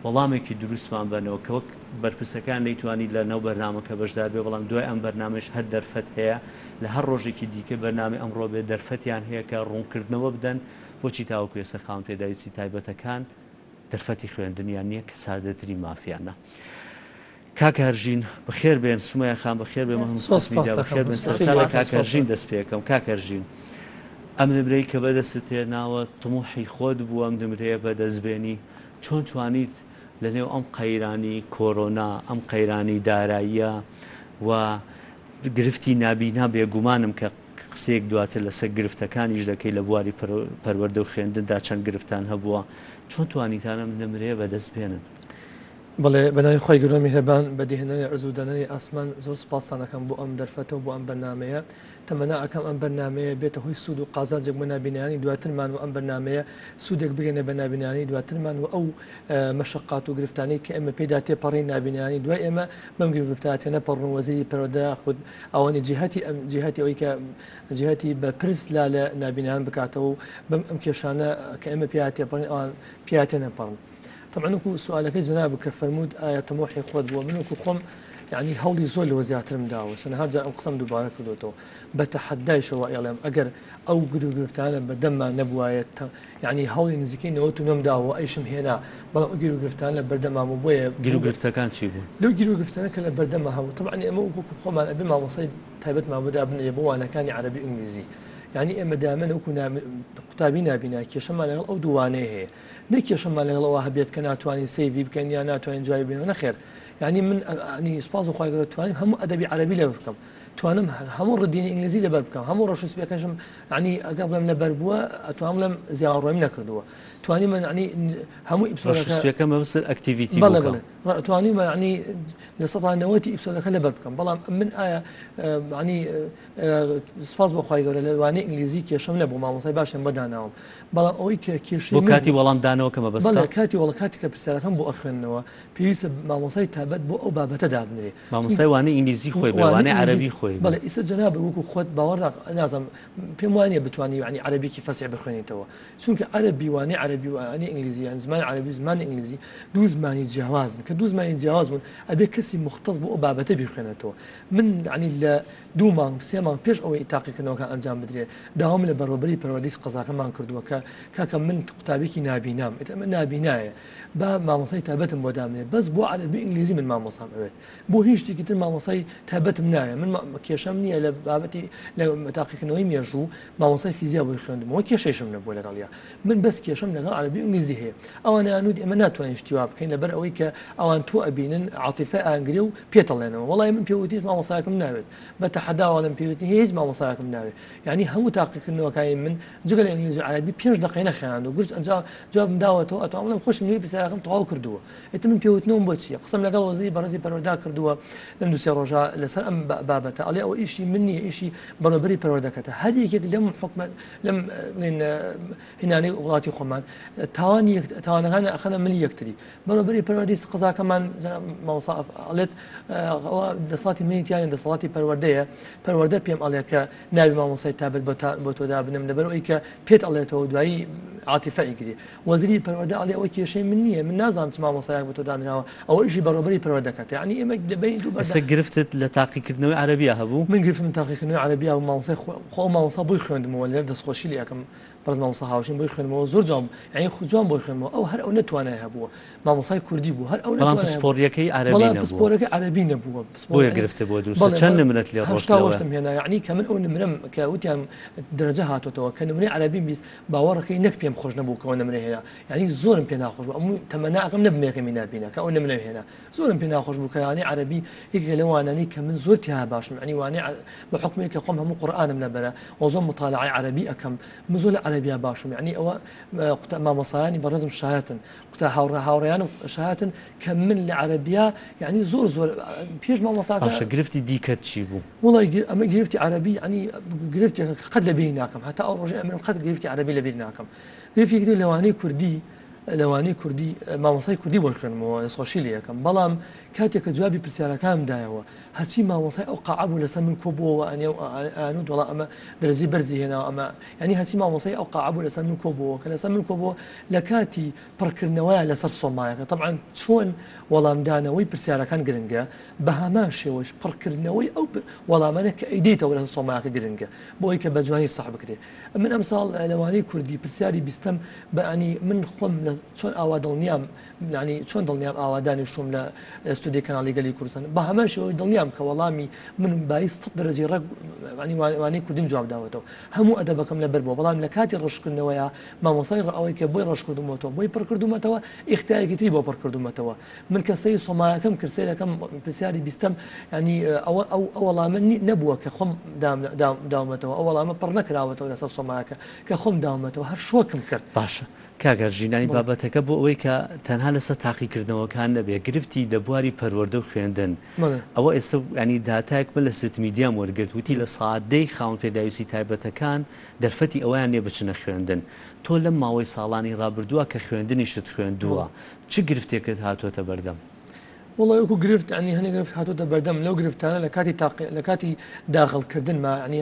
وەڵامێکی دروستمان بەنەوە کە وەک بەرپرسەکان نەیتوانی لە ناو بەرنامەکە بەشدار بێ، بەڵام دوای ئەم بەرنامەیش هەر دەرفەت هەیە لە هەر ڕۆژێکی دیکەی بەرنامەی ئەمڕۆ بێت دەرفەتیان هەیە کە ڕوونکردنەوە بدەن بۆچی تاوەکو ئێستا خاوەن پێداویستی تایبەتەکان دەرفەتی خوێندنیان نییە کە سادەترین مافیانە. کاک هەرژین بەخێر بێن، سومەیە خان بەخێر بێن، مەهموود میدیا بەخێر بێن. سەرەتا لە کاک هەرژین دەست پێ ئەکەم. کاک هەرژین ئەم نمرەی کە بەدەستت هێناوە تموحی خۆت بوو ئەم نمرەیە بەدەست بێنی، چۆن توانیت لەنێو ئەم قەیرانی کۆرۆنا، ئەم قەیرانی داراییە و گرفتی نابینا بێگومانم کە قسەیەک دواتر لەسەر گرفتەکانیش دەکەی لە بواری پەروەردە و خوێندندا چەند گرفتان هەبووە، چۆن توانیتان ئەم نمرەیە بەدەست بێنن؟ بەڵێ بەناوی خوای گەورە میهرەبان بەدیهێنەری عەرز و دانەری ئاسمان زۆر سوپاستان ئەکەم بۆ ئەم دەرفەتە و بۆ ئەم بەرنامەیە تەمەنا ئەکەم ئەم بەرنامەیە بێتە هۆی سوود و قازانجێک بۆ نابینایانی دواترمان و ئەم بەرنامەیە سوودێک بگەنێ بە نابینایانی دواترمان و ئەو مەشەقات و گرفتانەی کە ئێمە پێدا تێپەڕین نابینایانی دوای ئێمە بەم گرفتانە تێنەپەڕن و وەزیری پەروەردە یاخود ئەوانی جیهەتی ئەم جیهەتی ئەوەی کە جیهەتی بەرپرس لا لە نابینایان بکاتەوە و بەم ئەم کێشانە کە ئێمە پێیا تێپەڕین ئەوان پێیا تێنەپەڕن. تەبعەن وەکو سوالەکەی جەنابت کە فەرمووت ئایا تەموحی خۆت بووە من وەکو خۆم یعنی هەوڵی زۆر لەوە زیاترم داوە چەندەها جار ئەم قسەم دووبارە کردوێتەوە بە تەحەدایشەوە ئێڵێم ئەگەر ئەو گر و گرفتانە بەردەممان نەبوایە یعنی هەوڵی نزیکەی 99 داوە ئەیشم هێنا بەڵام ئەو گر و گرفتان لە بەردەما بوو بۆیە گر و گرفتەکان چی بوون؟ لەو گر و گرفتانە کە لە بەردەما هەبوو تەبعەن ئێمە وەکو خۆمان ئەبێ مامۆستای تایبەتمان بۆ دابنرێ بۆ وانەکانی عەرەبی و ئینگلیزی یعنی ئێمە دامەن وەکو قوتابی نابینا کێشەمان لەگەڵ ئەو دوو وانەیە هەیە نەک کێشەمان لەگەڵ ئەوە هەبێت کە ناتوانین save ی بکەین یا ناتوانین جوابی بینەوە نەخێر یعنی من ینی سوپاس بۆ خوای گەورە توانیم هەموو ئەدەبی عەرەبی لەبەر بکەم توانم هەموو ڕدینی ئینگلیزی لەبەر بکەم هەموو ڕەش و سپیەکەشم ینی ئەگەر بڵێم لەبەر بووە ئەتوانم بڵێم زیاڕۆیم نەکردووە توانی من ینی هەموو episode ەکە سپیەکە مەبەست activity بەڵێ بەڵێ توانی ینی 90% episode ەکە لەبەر بکەم بەڵام من ئایا ینی سپاس بۆ خوای گەورە لە وانەی ئینگلیزی کێشەم نەبوو مامۆستای باشم بۆ داناوم بەڵام ئەوەی کە کێشەی بۆ کاتی وەڵام دانەوە کە مەبەستە؟ بەڵێ کاتی وەڵ کاتی کە پرسیارەکەم بۆ ئەخوێننەوە پێویستە مامۆستای تایبەت بۆ ئەو بابەتە دابنرێ مامۆستای وانەی ئینگلیزی خۆی بێ وانەی عەرەبی خۆی بێ. بەڵێ ئیستا جەنابت وەکو خۆت باوەڕ نازانم پێم وانیە بتوانی یانی عەرەبیکی فەسیح بخوێنیتەوە چونکە عەرەبی وانەی عەرەبی و وانەی ئینگلیزی یان زمانی عەرەبی و زمانی ئینگلیزی دوو زمانی جیاوازن کە دوو زمانی جیاواز بوون ئەبێ کەسی موختەس بۆ ئەو بابەتە بیخوێنێتەوە من یانی لە دوو مانگ سێ مانگ پێش ئەوەی تاقیکردنەوەکان ئەنجام بدرێ داوام لە بەڕێوەبەری پەروەردەی قەزاکەمان کردووە کە کاکە من قوتابیکی نابینام ئیتر ئەمە نابینایە با مامۆستای تایبەتم بۆ دابنێ بەس بۆ عەرەبی ئینگلیزی من مامۆستام ئەوێت بۆ هیچ شتێکی تر مامۆستای تایبەتم ناوێ من کێشەم نییە لە بابەتی لە تاقیکردنەوەی مێژوو مامۆستای فیزیا بۆی خوێندمەوە کێشەیشم نەبووە لەگەڵیا من بەس کێشەم لەگەڵ عەرەبی و ئینگلیزی هەیە ئەوان ئەیانوت ئێمە ناتوانین شتی وا بکەین لەبەر ئەوەی کە ئەوان تۆ ئەبینن عاتیفە ئەیانگرێ و پێتەڵێنەوە وەڵای من پێ وتیش مامۆستایەکم ناوێت بە تەحەداوە ئەڵێم پێ وتنی هیچ مامۆستایەکم ناوێت یعنی هەموو تاقیکردنەوەکانی من جگە لە ئینگلیزی و عەرەبی پێنج دەقەی نەخایاندووە گرج ئەنجا جوابم داوەتەوە ئەتوانم بڵێم خۆشم لێی پرسیارەکەم تەواو کردووە ئیتر من پێوتنەوەم بۆ چییە قسەم لەگەڵ وەزیری بەڕێزی پەروەردە کردووە لەم دوو سێ ڕۆژە لەسەر ئەم بابەتە ئەڵێ ئەوە ئیشی من نییە ئیشی بەڕێوەبەری پەروەردەکەتە هەر یەکێک لەم حکومەت لەم هینانەی وڵاتی خۆمان تاوانی تاوانەکان ئەخەنە ملی یەکتری بەڕێوەبەری پەروەردەی قەزاکەمان مامۆستا ئەڵێت ئەوە دەسەڵاتی منی تیانە دەسەڵاتی پەروەردەیە پەروەردە پێم ئەڵێ کە ناوی مامۆستای تابەت بۆ تۆ دابنم لەبەر ئەوەی کە پێت ئەڵێتەوە دوایی عاتیفە ئەیگری وەزیری پەروەردە ئەڵێ ئەوە کێشەی من نییە من نازانم چ مامۆستایەک بۆ تۆ دانراوە ئەوە ئیشی بەڕێوەبەری پەروەردەکەتە یعنی ئێمە لە بەینی دوو ئێستا گرفتت لە تاقیکردنەوەی عەرەبیە هەبوو؟ من گرفتم تاقیکردنەوەی عەرەبیە بوو مامۆستای خۆ خۆ ئەو مامۆستا بۆی خوێندمەوە لێرە دەستخۆشی لێ ئەکەم بەڕێز مامۆستا هاوشین بۆی خوێندمەوە زۆر جوان یعنی خو جوان بۆی خوێندمەوە ئەو هەر ئەو نەتوانای هەبووە مامۆستای کوردی بوو هەر ئەو بەڵام نەتوانای هەبوو پسپۆڕیەکەی عەرەبی بەڵام نەبووە پسپۆرەکەی عەرەبی نەبووە پسپۆر بۆیە یعنی گرفتت بۆ دروست بەڵێ چەند بەڵێ نمرەت لێ ڕۆشت 80 لەوە؟ شتم هێنا یعنی کە من ئەو نمرەم کە وتیان دەرەجە هاتۆتەوە کە نمرەی عەرەبیم 20 باوەڕەکەی نەک پێم خۆش نەبوو کە ئەو نمرەی هێنا یعنی زۆرم پێ ناخۆش بوو ئەموو تەمەنا ئەکەم نەبمە یەکەمی نابینا کە ئەو نمرەم هێنا زۆرم پێ ناخۆش بوو کە وانەی عەرەبی یەکێکە لەو وانانەی کە من زۆر تیا باشم یعنی وانەی بە حوکمێک کە خۆم هەموو قورئانم لەبەرە و زۆر مطالعەی عەرەبی ئەکەم من زۆر لە عەرەبیا باشم یعنی ئەوە قوتا مامۆسایانی بەڕێزم شایەتن قوتا هاوڕێ هاوڕێیانم شایەتن کە من لە عەرەبیا یعنی زۆر زۆر پێش مامۆساکە باشە گرفتی دیکەت چی بوو؟ وەڵای ئەمە گرفتی عەرەبی یعنی گرفتێکە کە قەت لەبیری ناکەم هەتا ئەو ڕۆژەی ئەمرم قەت گرفتی عەرەبی لەبیر ناکەم گرفتێکی تر لەوانەی کوردی لەوانەی کوردی مامۆستای کوردی بۆی خوێنمەوە دەستخۆشی لێ ئەکەم بەڵام کاتێک کە جوابی پرسیارەکانم دایەوە هەرچی مامۆستای ئەو قاعە بوو لەسەر من کۆبووەوە ئەنێ و ئەیانوت وەڵا ئەمە دەرەجەی بەرزی هێناوە ئەمە یانی هەرچی مامۆستای ئەو قاعە بوو لەسەر من کۆبووەوە کە لەسەر من کۆبووە لە کاتی پڕکردنەوەیان لەسەر سۆمایەکە تەبعەن چۆن وەڵامدانەوەی پرسیارەکان گرنگە بە هەمان شێوەش پڕکردنەوەی ئەو وەڵامانە کە ئەیدەیتەوە لەسەر سۆمایەکە گرنگە بۆ ئەوەی کە بە جوانی سەح بکرێ من ئەمساڵ لەوانەی کوردی پرسیاری بیستەم بە ئەنی من خۆم لە چۆن ئاوا دڵنیام یانی چۆن دڵنیام ئاوا دانیشتوم لە ستودیۆی کەناڵی گەلی کوردستان بە هەمان شێوەی دڵنیام کە وەڵامی من بایی سەد دەرەجەی ڕێک یانی وانەی کوردیم جواب داوەتەوە هەموو ئەدەبەکەم لەبەر بووە بەڵام لە کاتی ڕەشکردنەوەیە مامۆستای ڕ ئەوەی کە بۆی ڕەش کردومەتەوە بۆی پڕ کردومەتەوە ئیختایەکی تری بۆ پڕ کردومەتەوە من کە سەیری سۆمایەکەم کرد سەیرەکەم پرسیاری بیستەم ینی ئەوە ئەو ئەو وەڵامە نەبووە کە خۆم داومەتەوە ئەو وەڵامە پڕ نەکراوەتەوە لەسەر سۆمایەکە کە خۆم داومەتەوە هەر شۆکم کرد. باشە کاک ئەرژین یانی بابەتەکە بۆ ئەوەی کە تەنها لەسەر تاقیکردنەوەکان نەبێ گرفتی لە بواری پەروەردە و خوێندن ئەوە ئێستا ینی داتایەک من لە ست میدیام وەرگرت وتی لە سادەی خاوەن پێداویستی تایبەتەکان دەرفەتی ئەوەیان نیە بچنە خوێندن تۆ لەم ماوەی ساڵانی ڕابردووە کە خوێندنیشت خوێندووە چ گرفتێکت هاتۆتە بەردەم؟ وەڵای وەکو گرفت یانی هەنێک گرفت هاتۆتە بەردەم لەو گرفتانە لە کاتی تاقی لە کاتی داخڵ کردنما یانی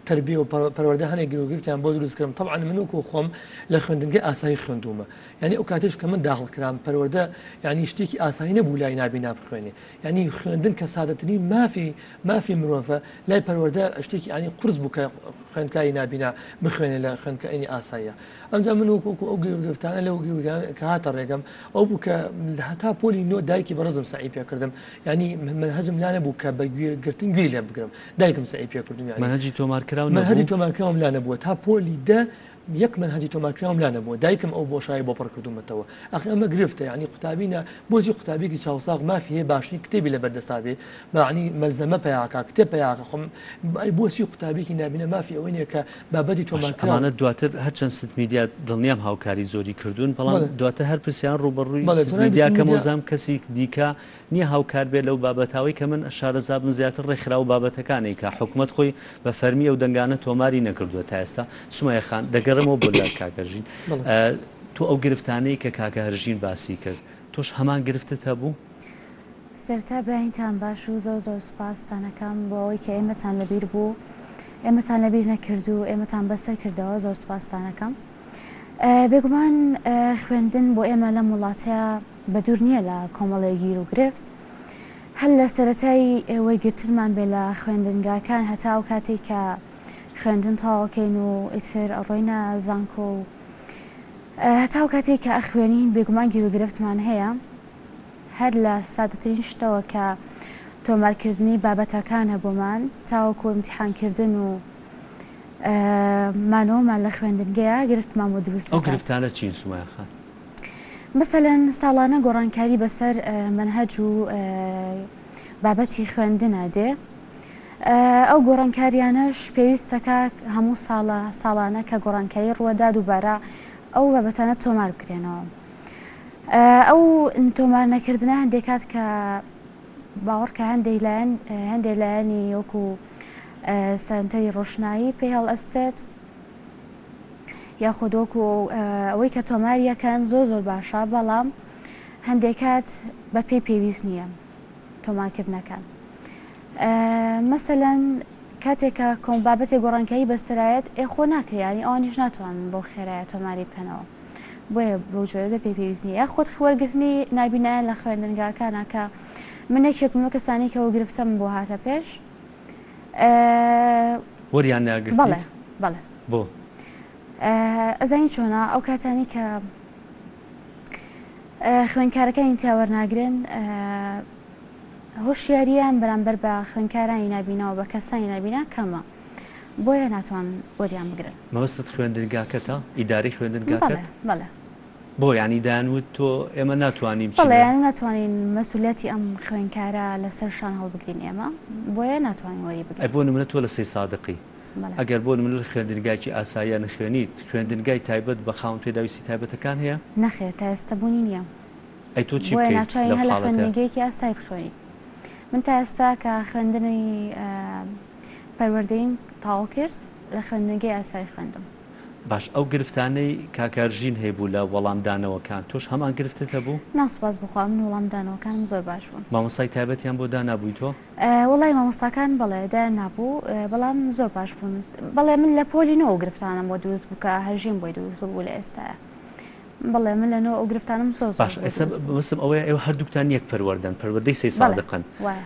تەربیە و پەروەردە هەنێک گرو گرفتیان بۆ دروست کردم تەبعەن من وەکو خۆم لە خوێندنگەی ئاسایی خوێندوومە یانی ئەو کاتیش کە من داخڵ کرام پەروەردە یانی شتێکی ئاسایی نەبوو لای نابینا بخوێنێ یانی خوێندن کە سادەترین مافی مافی مرۆڤە لای پەروەردە شتێکی یانی قورس بوو کە خوێندکاری نابینا بخوێنێ لە خوێندکاری ئاساییە ئەمجا من وەکو وەکو ئەو گرفتانە لەو گرفتانە کە هاتە ڕێگەم ئەو بوو کە هەتا پۆلی نۆ دایکی بەڕێزم سەعی پێکردم یعنی مەنهەجم لا نەبوو کە بە گوێ گرتن گوێی لێ بگرم دایکم سەعی پێکردم یعنی مەنهەجی تۆمارکراو نەبوو؟ مەنهەجی تۆمارکراوم لا نەبووە تا پۆلی دە یەک مەنهەجی تۆمارکراوم لا نەبووە دایکم ئەو بۆشایی بۆ پڕ کردوومەتەوە ئەخ ئەمە گرفتە یعنی قوتابی نا بۆچی قوتابیکی چاوساغ مافی هەیە باشترین کتێبی لەبەر دەستا بێ مەعنی مەلزەمە پەیاکا کتێب پەیاکا خۆم ئەی بۆچی قوتابیکی نابینا مافی ئەوەی نییە کە بابەتی باشە تۆمارکراو ئەمانە دواتر هەرچەند ست میدیا دڵنیام هاوکاری زۆری کردوون بەڵام بەڵێ دواتر هەر پرسیان ڕووبەڕووی بەڵێ ست جەنابی میدیا ست کەم میدیا وزام کەسی دیکە نییە هاوکار بێت لەو بابەتاوەی کە من شارەزابم زیاتر ڕێکخراو و بابەتەکانەی کە حکومەت خۆی بە فەرمی ئەو دەنگانە تۆماری نەکردووە تا ئێستا سومەیە خان دەگەڕێمەوە بۆ لات کاک هەرژین بەڵێ. تۆ ئەو گرفتانەی کە کاکە هەرژین باسی کرد تۆش هەمان گرفتت هەبوو؟ سەرتا بەینتان باش و زۆر زۆر سوپاستان ئەکەم بۆ ئەوەی کە ئێمەتان لەبیر بوو ئێمەتان لەبیر نەکرد و ئێمەتان بەسەر کردەوە زۆر سوپاستان ئەکەم بێگومان خوێندن بۆ ئێمە لەم وڵاتەیە بە دوور نییە لە کۆمەڵێک گیر و گرفت هەر لە سەرەتای وەرگرتنمان بێ لە خوێندنگاکان هەتا ئەو کاتێک کە خوێندن تەواوکەین و ئیتر ڕۆینە زانکۆ و هەتا ئەو کاتێک کە ئەخوێنین بێگومان گیروگرفتمان هەیە هەر لە سادەترین شتەوە کە تۆمارکردنی بابەتەکانە بۆمان تاوەکو ئیمتیحانکردن و مانەوەمان لە خوێندنگەیە گرفتمان بۆ دروست ئەو دەکات. گرفتانە چین سومەیە خان؟ مەسەلەن ساڵانە گۆڕانکاری بەسەر مەنهەج و بابەتی خوێندنا دێ ئەو گۆڕانکاریانەش پێویستەکا هەموو ساڵە ساڵانە کە گۆڕانکاری ڕووەدا دووبارە ئەو بابەتانە تۆمار بکرێنەوە. ئەو تۆمار نەکردنە هەندێک کات کە باوەڕکە هەندێک لایەن هەندێک لایەنی وەکو سەنتەری ڕۆشنایی پێ هەڵئەستێت یاخود وەکو ئەوەی کە تۆماریەکەن زۆر زۆر باشە بەڵام هەندێک کات بە پێی پێویست نییە تۆمارکردنەکان مەسەلەن کاتێک کە کۆم بابەتێک گۆڕانکاری بەسەرایەت ئێ خۆ ناکرێ یانی ئەوانیش ناتوانن بەو خێرایە تۆماری بکەنەوە بۆیە بەو جۆرە بێ پێی پێویست نییە یاخود وەرگرتنی نابینایان لە خوێندنگاکانە کە من یەکێکم لەو کەسانەی کە گرفتەم بۆ هاتە پێش وەریان ناگرتیت؟ بەڵێ بەڵێ بۆ؟ ئەزانی چۆنە ئەو کاتانی کە خوێندکارەکانی تیا وەرناگرن هۆشیارییان بەرامبەر بە خوێندکارانی نابینا و بە کەسانی نابینا کەمە، بۆیە ناتوانن وەریان بگرن. مەبەستت خوێندنگاکەتە؟ ئیدارەی خوێندنگاکەت؟ بەڵێ، بەڵێ. بۆ یانی دەیان وت تۆ ئێمە ناتوانین بچینە. بەڵێ، یانی ناتوانین مەسولیەتی ئەم خوێندکارە لەسەر شان هەڵبگرین ئێمە، بۆیە ناتوانین وەری ئەی بگرین. بۆ نمونە تۆ لە سەیسادقی، بەڵێ. ئەگەر بۆ نمونە لە خوێندنگایەکی ئاساییە نەخوێنیت، خوێندنگای تایبەت بە خاوەن پێداویستی تایبەتەکان هەیە؟ نەخێر، تا ئێستا بوونی نییە. ئەی تۆ چی بۆیە بکەیت ناچارین لەو هەر لە حاڵەتە؟ خوێندنگەیەکی ئاسایی بخوێنین. من تا ئێستا کە خوێندنی پەروەردەییم تەواو کرد لە خوێندنگەی ئاسایی خوێندم. باش ئەو گرفتانەی کاک ئەرژین هەیبوو لە وەڵامدانەوەکان تۆش هەمان گرفتت هەبوو؟ نا سوپاس بۆ خوا من وەڵامدانەوەکانم زۆر باش بوون. مامۆستای تایبەتیان بۆ دانابووی تۆ؟ وەڵای مامۆستاکان بەڵێ دایان نابوو بەڵام زۆر باش بوون بەڵێ من لە پۆلی نۆ ئەو گرفتانەم بۆ دروست بوو کە هەرژین بۆی دروست بوو لە ئێستایا بەڵێ من لە نۆ ئەو گرفتانەم زۆر زۆر باش ئێستا مەبەستم ئەوەیە ئێوە هەردووکتان یەک پەروەردەن پەروەردەی سەی سادقن وایە.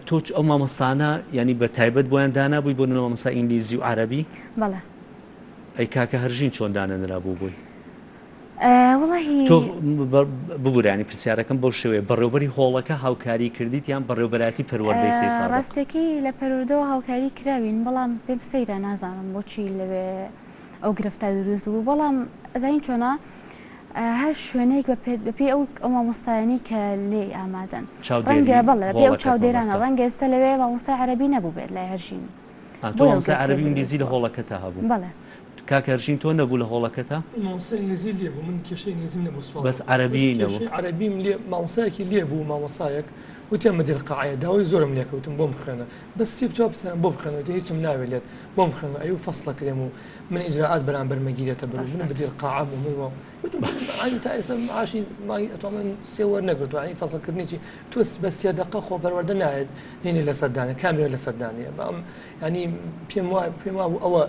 تۆ ئەو مامۆستانە یانی بە تایبەت بۆیان دانابووی بۆ نمونە مامۆستا ئینگلیزی و عەرەبی؟ بەڵێ. ئەی کاکە هەرژین چۆن دانەنرابوو بۆی؟ وەڵاهی. تۆ ببورە یانی پرسیارەکەم بەو شێوەیە بەڕێوبەری هۆڵەکە هاوکاری کردیت یان بەڕێوبەرایەتی پەروەردەی سەیسادق؟ ڕاستەکەی لە پەروەردەوە هاوکاری کراوین بەڵام پێم سەیرە نازانم بۆچی لەوێ ئەو گرفتە دروست بوو بەڵام ئەزانی چۆنە هەر شوێنێک بە پێی ئەو ئەو مامۆستایانەی کە لێی ئامادەن ڕەنگە بەڵێ بە پێی ئەو چاودێرانە ڕەنگە ئێستا لەوێ مامۆستای عەرەبی نەبووبێت لای هەرژین تۆ مامۆستای عەرەبی و ئینگلیزی لە هۆڵەکەتا هەبوو بەڵێ. کاک هەرژین تۆ نەبوو لە هۆڵەکەتا؟ مامۆستای ئینگلیزی لێ بوو من کێشەی ئینگلیزیم نەبوو سوپاس بەس عەرەبی نەبوو؟ کێشەی عەرەبیم لێ مامۆستایەکی لێ بوو مامۆستایەک وتیان مدیر قاعەیە داوای زۆرم لێ کەوتم بۆم بخوێنە بەس سێ چوار پرسیارم بۆ بخوێنە وتی هیچم ناوێ لێت بۆم بخوێنە ئەیو فەسڵەکرێم و من ئیجرائات بەرامبەر مەگیرێتە بەر و من مدیر قاعەم و من وا وتم عادی تا ئێستا معاشی مانگی ئەتوانم سێ وەرنەگرتووە یانی فەسڵکردنێکی تۆ بە سێ دەقە خۆ پەروەردە نایەت هینی لەسەر دانێ کامێرە لەسەر دانێ بەڵام ینی پێم وا پێم وا بوو ئەوە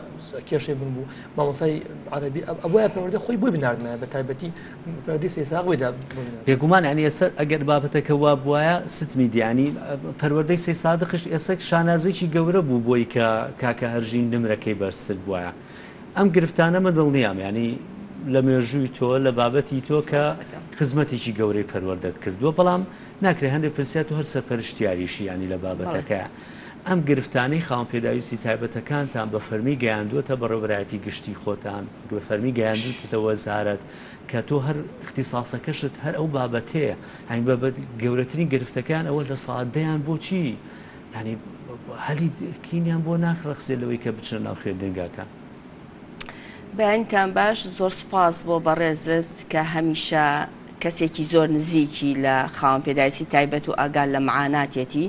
کێشەی بن بوو مامۆسای عەرەبی ئەبوایە پەروەردە خۆی بۆی بناردمایە بە تایبەتی پەروەردەی سەیساق بۆی دا بێگومان یانی ئێستا ئەگەر بابەتەکە وا بوایە ستمی دیانی پەروەردەی سەی سادقیش ئێستا شانازێکی گەورە بوو بۆی کە کاکە هەرژین نمرەکەی بەرزتر بوایە ئەم گرفتانە من دڵنیام یانی لە مێژووی تۆ لە بابەتی تۆ کە خزمەتێکی گەورەی پەروەردەت کردووە بەڵام ناکرێ هەندێک پرسیار تۆ هەر سەرپەرشتیاریشی یانی لە بابەتەکەیە ئەم گرفتانەی خاوەن پێداویستی تایبەتەکانتان بە فەرمی گەیاندووەتە بەڕێوەبەرایەتی گشتی خۆتان بە فەرمی گەیاندووتەتە وەزارەت کە تۆ هەر ئیختیساسەکەشت هەر ئەو بابەتەیە یانی بە گەورەترین گرفتەکەیان ئەوە لە سادەیان بۆچی یانی هەلی کینیان بۆ ناخرەخسێ لەوەی کە بچنە ناو خوێندنگاکان. بەیانتان باش زۆر سوپاس بۆ بەڕێزت کە هەمیشە کەسێکی زۆر نزیکی لە خاوەن پێداویستی تایبەت و ئاگا لە معاناتێتی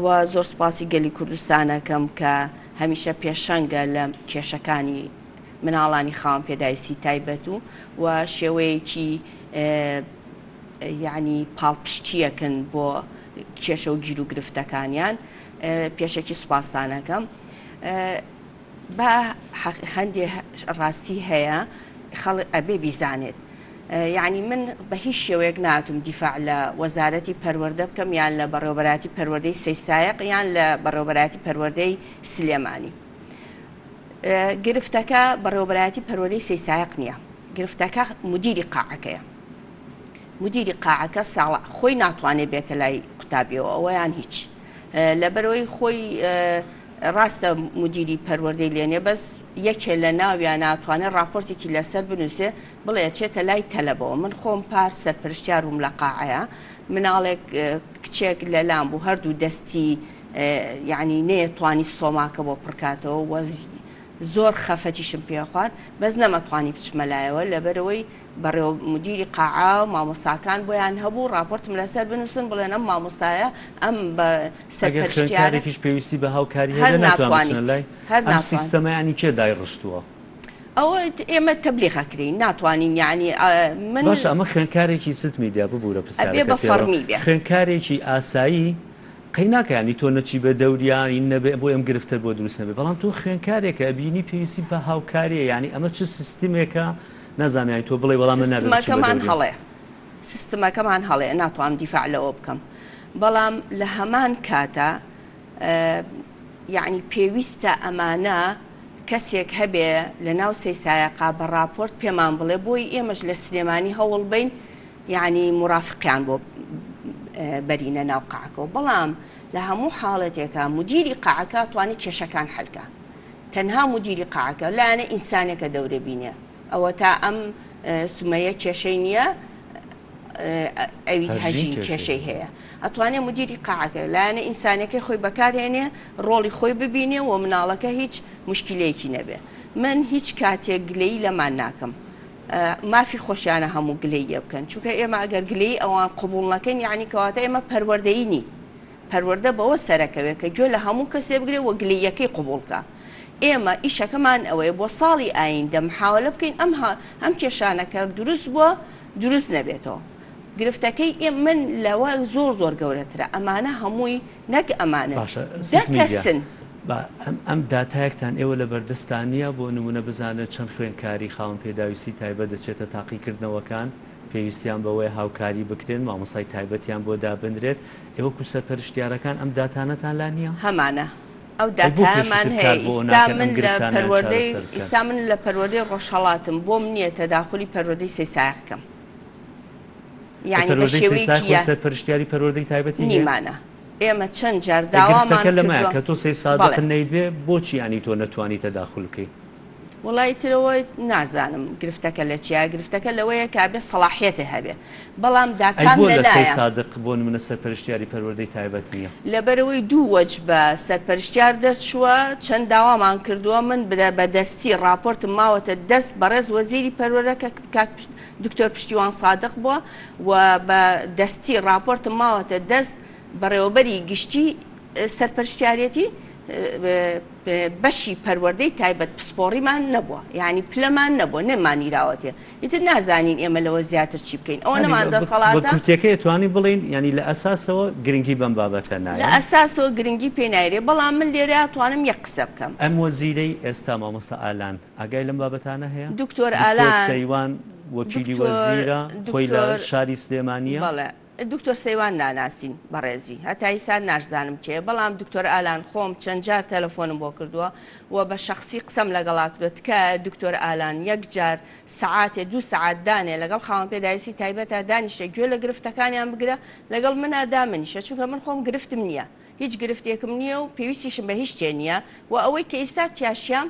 و زۆر سوپاسی گەلی کوردستانەکەم کە هەمیشە پێشەنگە لە کێشەکانی مناڵانی خاوەن پێداویستی تایبەت و و شێوەیەکی یەعنی پاڵپشتیەکن بۆ کێشە و گیروگرفتەکانیان پێشەکی سوپاستان ئەکەم با هەندێ ڕاستی هەیە خەڵک ئەبێ بیزانێت یعنی من بە هیچ شێوەیەک ناتوم دیفاع لە وەزارەتی پەروەردە بکەم یان لە بەڕێوەبەرایەتی پەروەردەی سەیسایەق یان لە بەڕێوەبەرایەتی پەروەردەی سلێمانی گرفتەکە بەڕێوەبەرایەتی پەروەردەی سەیسایەق نییە گرفتەکە مدیری قاعەکەیە مدیری قاعەکە ساڵە خۆی ناتوانێت بێتە لای قوتابیەوە ئەوەیان هیچ لەبەرەوەی خۆی ڕاستە مدیری پەروەردەی لێنێ بەس یەکێ لە ناویان ناتوانێت راپۆرتێکی لەسەر بنووسێ بڵێ چێتە لای تەلەبەوە من خۆم پار سەرپەرشتیار بووم لە قاعەیە مناڵێک کچێک لەلام بوو هەردوو دەستی یعنی نەیەتوانی سۆماکە بۆ پڕکاتەوە وەز زۆر خەفەتیشم پێخوارد بەس نەمەتوانی بچمە لایەوە لەبەرەوەی بەڕێوە مدیری قاعە و مامۆستاکان بۆیان هەبوو ڕاپۆرتم لەسەر بنووسن بڵێن ئەم مامۆستایە ئەم بە ئەگەر سەرپەرشتیارە خوێندکارێکیش پێویستی بە هاوکاری هەر هەبێ ناتوان بچنە ناتوانیت لای هەر ئەم ناتوان سیستەمە یانی کێ دایڕشتووە؟ ئەوە ئێمە تەبلیغ ئەکرێین ناتوانین یانی من باشە ئەمە خوێندکارێکی ست میدیا ببورە ئەبێ پرسیارەکە بە تێڕم فەڕمی بێ. خوێندکارێکی ئاسایی قەی ناکا یانی تۆ نەچی بە دەوریا ین نەبێ بۆی ئەم گرفتەت بۆ دروست نەبێ بەڵام تۆ خوێندکارێکە ئەبینی پێویستی بە هاوکاریە یانی ئەمە چ سیستمێکە نازانم یانی تۆ بڵێی وەڵا من نابێ بچم بە سیستمەکەمان دەوریا. هەڵەیە سیستمەکەمان هەڵەیە ناتوانم دیفاع لەوە بکەم بەڵام لە هەمان کاتا یەعنی پێویستە ئەمانە کەسێک هەبێ لە ناو سەیسایەقا بە ڕاپۆرت پێمان بڵێ بۆی ئێمەش لە سلێمانی هەوڵ بەین یەعنی مورافقیان بۆ بەرینە ناو قاعەکەوە بەڵام لە هەموو حاڵەتێکا مدیری قاعەکە توانی کێشەکان حەلکا تەنها مدیری قاعەکە لایەنە ئینسانێکە دەورە بینێ ئەوەتا ئەم سومەیە کێشەی نییە ئەوی هەژین کێشەی هەیە ئەتوانێ مدیری قاعەکە لایەنە ئینسانەکەی خۆی بەکارهێنێ ڕۆڵی خۆی ببینێ و مناڵەکە هیچ مشکلەیەکی نەبێ من هیچ کاتێک گلەیی لەمان ناکەم مافی خۆشیانە هەموو گلەییە بکەن چونکە ئێمە ئەگەر گلەیی ئەوان قبوڵ نەکەین یعنی کەواتە ئێمە پەروەردەیی نین پەروەردە بەوە سەرەکەوێ کە گوێ لە هەموو کەسێ بگرێ و گلەییەکەی قبوڵ کا. ئێمە ئیشەکەمان ئەوەیە بۆ ساڵی ئایندە محاوەلە بکەین ئەم ئەم کێشانە کە دروست بووە دروست نەبێتەوە. گرفتەکەی ئێ من لەوە زۆر زۆر گەورەترە ئەمانە هەمووی نەک ئەمانن باشە دە ست میدیا کەسن. با ئەم ئەم داتایەکتان ئێوە لە بەردەستان نییە بۆ نموونە بزانن چەند خوێندکاری خاوەن پێداویستی تایبەت دەچێتە تاقیکردنەوەکان پێویستیان بەوەیە هاوکاری بکرێن مامۆستای تایبەتیان بۆ دابنرێت ئێوە وەکو سەرپەرشتیارەکان ئەم داتانەتان لا نییە؟ هەمانە ئەو ئەی بۆ داتایەمان پێشووتر هەیە کار بۆ ئەوە ئیستا ناکەن ئەم من لە گرفتانەیان پەروەردەی چارەسەر بکەن؟ ئیستا من لە پەروەردەی ڕۆژهەڵاتم بۆم نییە تەداخولی پەروەردەی سەیسایەق کەم. ئەی یانی بە پەروەردەی شێوەیەکی سەیسای خۆی یا سەرپەرشتیاری پەروەردەی تایبەتی هەیە؟ نیمانە ئێمە چەند جار ئەی داوامان گرفتەکە لەمایە کردووە کە تۆ سەی بەڵێ. سادقت نەیبێ بۆچی یانی تۆ نەتوانی تەداخول بکەی؟ وەڵا ئیتر ئەوە نازانم گرفتەکە لە چیایە گرفتەکە لەوەیە کە ئەبێ سەڵاحیەتێ هەبێ بەڵام ئەی داتام بۆ لە لە سەی لایە. سادق بۆ نمونە سەرپەرشتیاری پەروەردەی تایبەت نییە؟ لەبەرئەوەی دوو وەجبە سەرپەرشتیار دەرچووە چەند داوامان کردووە من بە دەستی ڕاپۆرتم ماوەتە دەست بەڕێز وەزیری پەروەردە کە کاک دکتۆر پشتیوان سادق بووە و بە دەستی ڕاپۆرتم ماوەتە دەست بەڕێوەبەری گشتی سەرپەرشتیارێتی بەشی پەروەردەی تایبەت پسپۆڕیمان نەبووە یانی پلەمان نەبووە نەمانیراوەتێ ئیتر نازانین ئێمە لەوە زیاتر چی بکەین ئەوە یانی نەمان بە دەسەڵاتە. کورتیەکەی ئەتوانین بڵێین یانی لە ئەساسەوە گرنگی بەم بابەتە لە نایەن؟ ئەساسەوە گرنگی پێ نایرێ بەڵام من لێرەیا توانم یەک قسە بکەم. ئەم وەزیرەی ئێستا مامۆستا ئالان ئاگای لەم بابەتانە هەیە؟ دکتۆر دکتۆر ئالان سەیوان وەکیلی دکتۆر وەزیرە خۆی لە دکتۆر شاری سلێمانیە؟ بەڵێ دکتۆر سەیوان ناناسین بەڕێزی هەتا ئیستا ناشزانم کێیە بەڵام دکتۆر ئالان خۆم چەند جار تەلەفۆنم بۆ کردووە و بە شەخسی قسەم لەگەڵا کردووە تکایە دکتۆر ئالان یەک جار سەعاتێ دوو سەعات دانێ لەگەڵ خاوەن پێداویستی تایبەتا دانیشە گوێ لە گرفتەکانیان بگرە لەگەڵ منا دامنیشە چونکە من خۆم گرفتم نییە هیچ گرفتێکم نییە و پێویستیشم بە هیچ شتێ نییە و ئەوەی کە ئیستا تیاشیام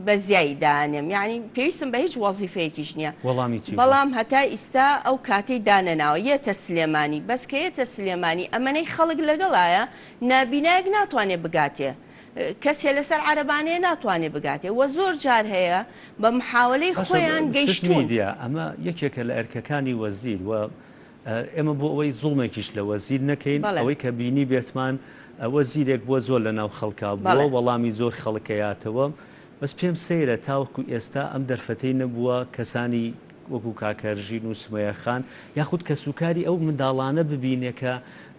بە زیایی دانێم یانی پێویستم بە هیچ وەزیفەیەکیش نییە وەڵامی چی بوو؟ بەڵام هەتا ئیستا ئەو کاتەی دانەناوە یەتە سلێمانی بەس کە یەتە سلێمانی ئەمەنەی خەڵک لەگەڵایە نابینایەک ناتوانێ بگاتێ کەسێ لەسەر عەرەبانەیە ناتوانێ بگاتێ وە زۆر جار هەیە بە محاوەلەی باشە خۆیان ست گەیشتوون. میدیا ئەمە یەکێکە لە ئەرکەکانی وەزیر و ئێمە بۆ ئەوەی زوڵمێکیش لە وەزیر نەکەین، بەڵێ. ئەوەی کە بینیبێتمان وەزیرێک بووە زۆر لەناو خەڵکا بووە، بەڵێ. وەڵامی زۆر خەڵک ئەیاتەوە، بەس پێم سەیرە تاوەکو ئێستا ئەم دەرفەتەی نەبووە کەسانی وەکو کاک هەرژین و سومەیە خان یاخود کەسوکاری ئەو منداڵانە ببینێ کە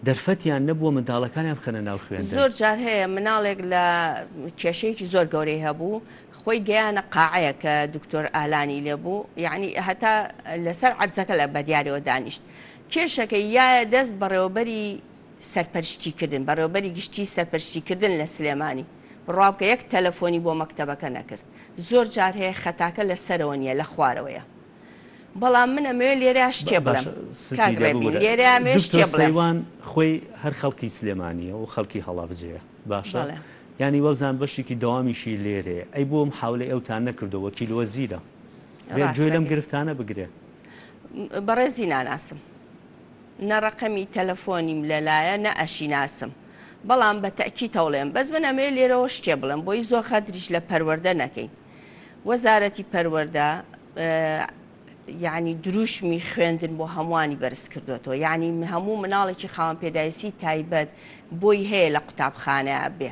دەرفەتیان نەبووە منداڵەکانیان بخەنە ناو خوێندن. زۆر جار هەیە مناڵێک لە کێشەیەکی زۆر گەورەی هەبوو خۆی گەیانە قاعەیەک کە دکتۆر ئالانی لێ بوو یەعنی هەتا لەسەر عەرزەکە لە بەدیارەوە دانیشت کێشەکەی یایە دەست بەڕێوەبەری سەرپەرشتی کردن بەڕێوەبەری گشتی سەرپەرشتی کردن لە سلێمانی بڕوا بکە یەک تەلەفۆنی بۆ مەکتەبەکە نەکرد زۆر جار هەیە خەتاکە لە سەرەوە نییە لە خوارەوەیە بەڵام من ئەمەوێ لێرە شتێ بڵێم باشە ست کاک میدیا ڕێبین ببورە لێرە ئەمەوێ دکتۆر شتێ بڵێم سەیوان خۆی هەر خەڵکی سلێمانییە و خەڵکی هەڵەبجەیە باشە بەڵێ. یانی وابزانم بەشێکی دەوامیشی لێرەیە ئەی بۆ محاولەی ئەوتان نەکردوە وەکیل وەزیرە بێت ڕاست گوێ لەم دەکەی. گرفتانە بگرێ. بەڕێزی ناناسم نە ڕەقەمی تەلەفۆنیم لەلایە نە ئەشیناسم بەڵام بە تەئکید تەوڵێم بەس من ئەمەوێ لێرەوە شتێ بڵێم بۆی زۆر غەدریش لە پەروەردە نەکەین وەزارەتی پەروەردە یەعنی دروشمی خوێندن بۆ هەمووانی بەرز کردوێتەوە یەعنی هەموو مناڵێکی خاوەن پێداویستی تایبەت بۆی هەیە لە قوتابخانە بێ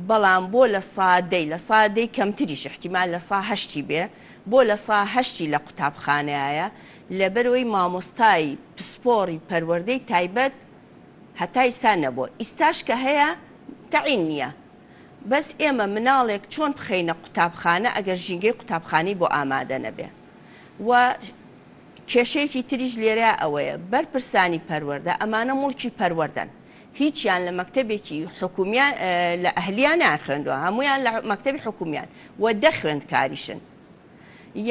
بەڵام بۆ لە سادەی لە سادەی کەمتریش احتیمال لە سا هەشتی بێ بۆ لە سا هەشتی لە قوتابخانەیە لەبەرەوەی مامۆستای پسپۆڕی پەروەردەی تایبەت هەتا ئیستا نەبووە ئیستاش کە هەیە تەعین نییە بەس ئێمە مناڵێک چۆن بخەینە قوتابخانە ئەگەر ژینگەی قوتابخانەی بۆ ئامادە نەبێ و کێشەیەکی تریش لێرەیا ئەوەیە بەرپرسانی پەروەردە ئەمانە موڵکی پەروەردەن هیچیان لە مەکتەبێکی حکومیان لە ئەهلیان نەیانخوێندووە هەموویان لە مەکتەبی حکومیان و دە خوێندکاریشن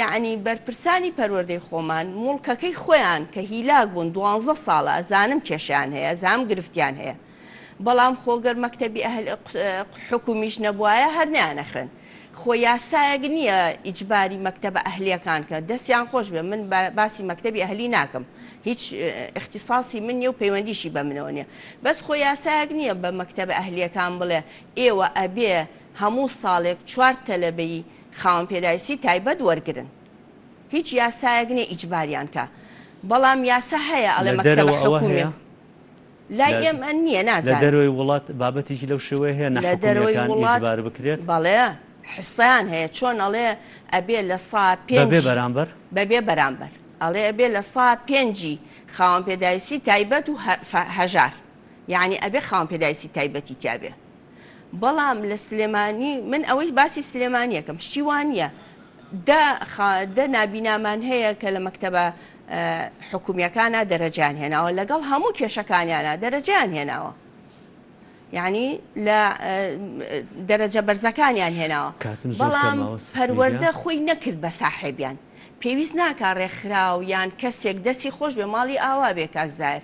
یەعنی بەرپرسانی پەروەردەی خۆمان موڵکەکەی خۆیان کە هیلاک بوون دوانزە ساڵە ئەزانم کێشەیان هەیە ئەزانم گرفتیان هەیە بەڵام خۆ گەر مەکتەبی ئەهل حکومیش نەبوایە هەر نەیانەخوێند خۆ یاسایەک نییە ئیجباری مەکتەبە ئەهلیەکان کە دەستیان خۆش بێ من باسی مەکتەبی ئەهلی ناکەم هیچ ئیختیساسی من نییە و پەیوەندیشی بە منەوە نییە بەس خۆ یاسایەک نییە بە مەکتەبە ئەهلیەکان بڵێ ئێوە ئەبێ هەموو ساڵێک چوار تەلەبەی خاوەن پێداویستی تایبەت وەرگرن هیچ یاسایەک نیە ئیجباریان کا بەڵام یاسا هەیە ئەڵێ لە مەکتەبە دەرەوە ئەوە هەیە؟ حکومیەک لای لە ئێمە نیە لە نازانم. دەرەوەی وڵات بابەتێکی لەو شێوەیە هەیە لە دەرەوەی ناحکومیەکان وڵات ئیجبار بکرێت؟ بەڵێ. حسەیان هەیە چۆن ئەڵێ ئەبێ لە سا پێنج بەبێ بەرامبەر؟ بەبێ بەرامبەر ئەڵێ ئەبێ لە سا پێنجی خاوەن پێداویستی تایبەت و هەژار یعنی ئەبێ خاوەن پێداویستی تایبەتی تیابێ بەڵام لە سلێمانی من ئەوەی باسی سلێمانیەکەم شتی وانە دە دە نابینامان هەیە کە لە مەکتەبە حکومیەکانە دەرەجان هێناوە لەگەڵ هەموو کێشەکانیانە دەرەجیان هێناوە یانی لە دەرەجە بەرزەکانیان هێناوە کاتم زۆر بەڵام کەمە ست پەروەردە میدیا. خۆی نەکرد بە ساحێبیان پێویست ناکا ڕێکخراو یان کەسێک دەستی خۆش بێ ماڵی ئاوا بێ کاک زاهر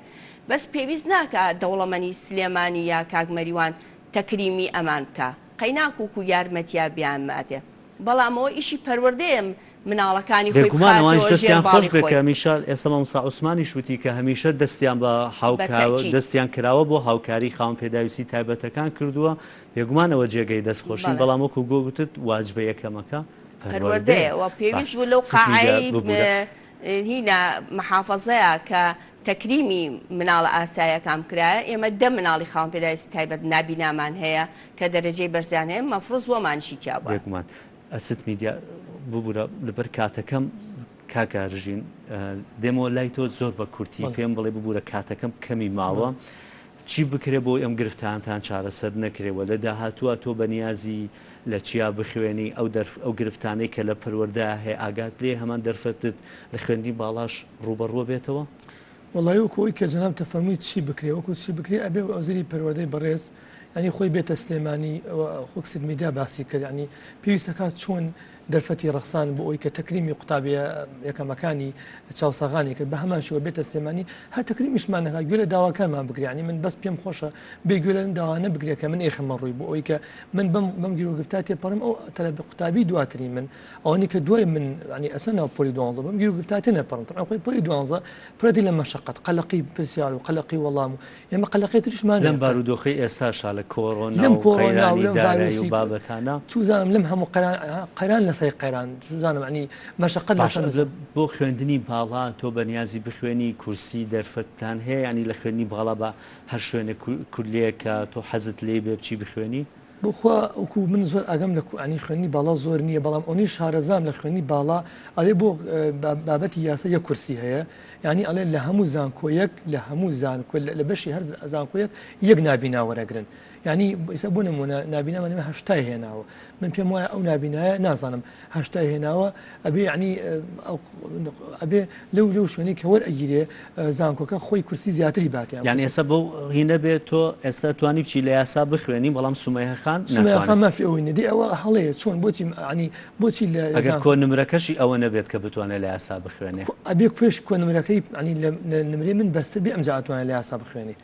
بەس پێویست ناکا دەوڵەمەنی سلێمانی یا کاک مەریوان تەکریمی ئەمان بکا قەیناکوکو یارمەتیا بیانماتێ بەڵام ئەوە ئیشی پەروەردەیە مناڵەکانی خۆی بێگومان ئەوانیش بخاتەوە ژێر دەستیان خۆش باڵی بێت کە خۆی. هەمیشە ئێستا مامۆستا عوسمانیش وتی کە هەمیشە دەستیان بە هاوکا بەتەئکید. دەستیان کراوە بۆ هاوکاری خاوەن پێداویستی تایبەتەکان کردووە بێگومان ئەوە جێگەی دەست خۆشین بەڵێ. بەڵام وەکو گۆ گوتت واجبە یەکەمەکە پەروەردەیە پەروەردەیە و پێویست باش بوو لەو ست میدیا قاعەی ببورە. هینا محافەزەیە کە تەکریمی مناڵە ئاسایەکان بکرایە ئێمە دە مناڵی خاوەن پێداویستی تایبەت نابینامان هەیە کە دەرەجەی بەرزیان هەیە مەفروز بۆمانیشی تیا بوایە. بێگومان. ست میدیا ببورە لەبەر کاتەکەم کاک ئارژین دێمەوە لای تۆ زۆر بە کورتی پێم بڵێ ببورە کاتەکەم کەمی ماوە چی بکرێ بۆ ئەم گرفتانتان چارەسەر نەکرێ وە لە داهاتووە تۆ بەنیازی لە چیا بخوێنی ئەو دەرف ئەو گرفتانەی کە لە پەروەردە هەیە ئاگات لێ هەمان دەرفەتت لە خوێندنی باڵاش ڕووبەڕووە بێتەوە؟ وەڵایی وەکو ئەوەی کە جەنابتە فەرمووی چی بکرێ وەکو چی بکرێ ئەبێ وەزیری پەروەردەی بەڕێز یانی خۆی بێتە سلێمانی وەک ست میدیا باسی کرد یانی پێویستەکات چۆن دەرفەتی ڕەخسان بۆ ئەوی کە تەکریمی قوتابیە یەکەمەکانی چاوساغانی کرد بە هەمان شێوە بێتە سلێمانی هەر تەکریمیشمان نەکات گوێ لە داواکانمان بگرێ یانی من بەس پێم خۆشە بێ گوێ لەم داوانە بگرێ کە من ئێخمە ڕووی بۆ ئەوی کە من بەم بەم گیروگرفتە تێپەڕم ئەو تەلەب قوتابی دواتری من ئەوانی کە دوای من ینی ئەسە ناو پۆلی دوانزە بەم گیروگرفتە تێنەپەڕم تەبعەن خۆی پۆلی دوانزە پرەتی لە مەشەقەت قەلەقی پرسیار و قەلەقی وەڵام و ئێمە قەلەقی تریشمان لەم بارودۆخەی ئێستاشا لە کۆرۆنا لەم و کۆرۆنا و قەیرانی لەم دارایی و ڤایرۆسی بابەتانە. چوزانم لەم هەموو قەیران قەیران لەسەر قەیران چوزانم یەعنی مەشەقەت باشە لەسەر لە بۆ خوێندنی باڵا تۆ بەنیازی بخوێنی کورسی دەرفەتتان هەیە یانی لە خوێندنی باڵا بە هەر شوێنێک کولیەک کە تۆ حەزت لێی بێ بچی بخوێنی؟ بخوا وەکو من زۆر ئاگام لە کوانی خوێندنی باڵا زۆر نییە بەڵام ئەونەی شارەزام لە خوێندنی باڵا ئەڵێ بۆ بابەتی یاسا یەک کورسی هەیە یانی ئەڵێ لە هەموو زانکۆیەک لە هەموو زانکۆ لە بەشی هەر زانکۆیەک یەک نابینا وەرەگرن یعنی ئیسا بۆ نمونە نابینامان ئێمە هەشتای هێناوە من پێم وایە ئەو نابینایە نازانم هەشتای هێناوە ئەبێ یعنی ئەبێ لەو لەو شوێنەی کە وەرئەگیرێ زانکۆکە خۆی کورسی زیاتری باتێ یعنی ئێستا بەو هینە بێت تۆ ئێستا توانی بچی لە یاسا بخوێنی بەڵام سومەیە خان سومەیە خان مافی ئەوەی نییە دەی ئەوە هەڵەیە چۆن بۆچی یعنی بۆچی لە ئەگەر کۆ نمرەکەشی ئەوە نەبێت کە بتوانێت لە یاسا بخوێنێ ئەبێ پێش کۆ نمرەکەی یعنی لە نمرەی من بەستر بێ ئەمجا ئەتوانێت لە یاسا بخوێنی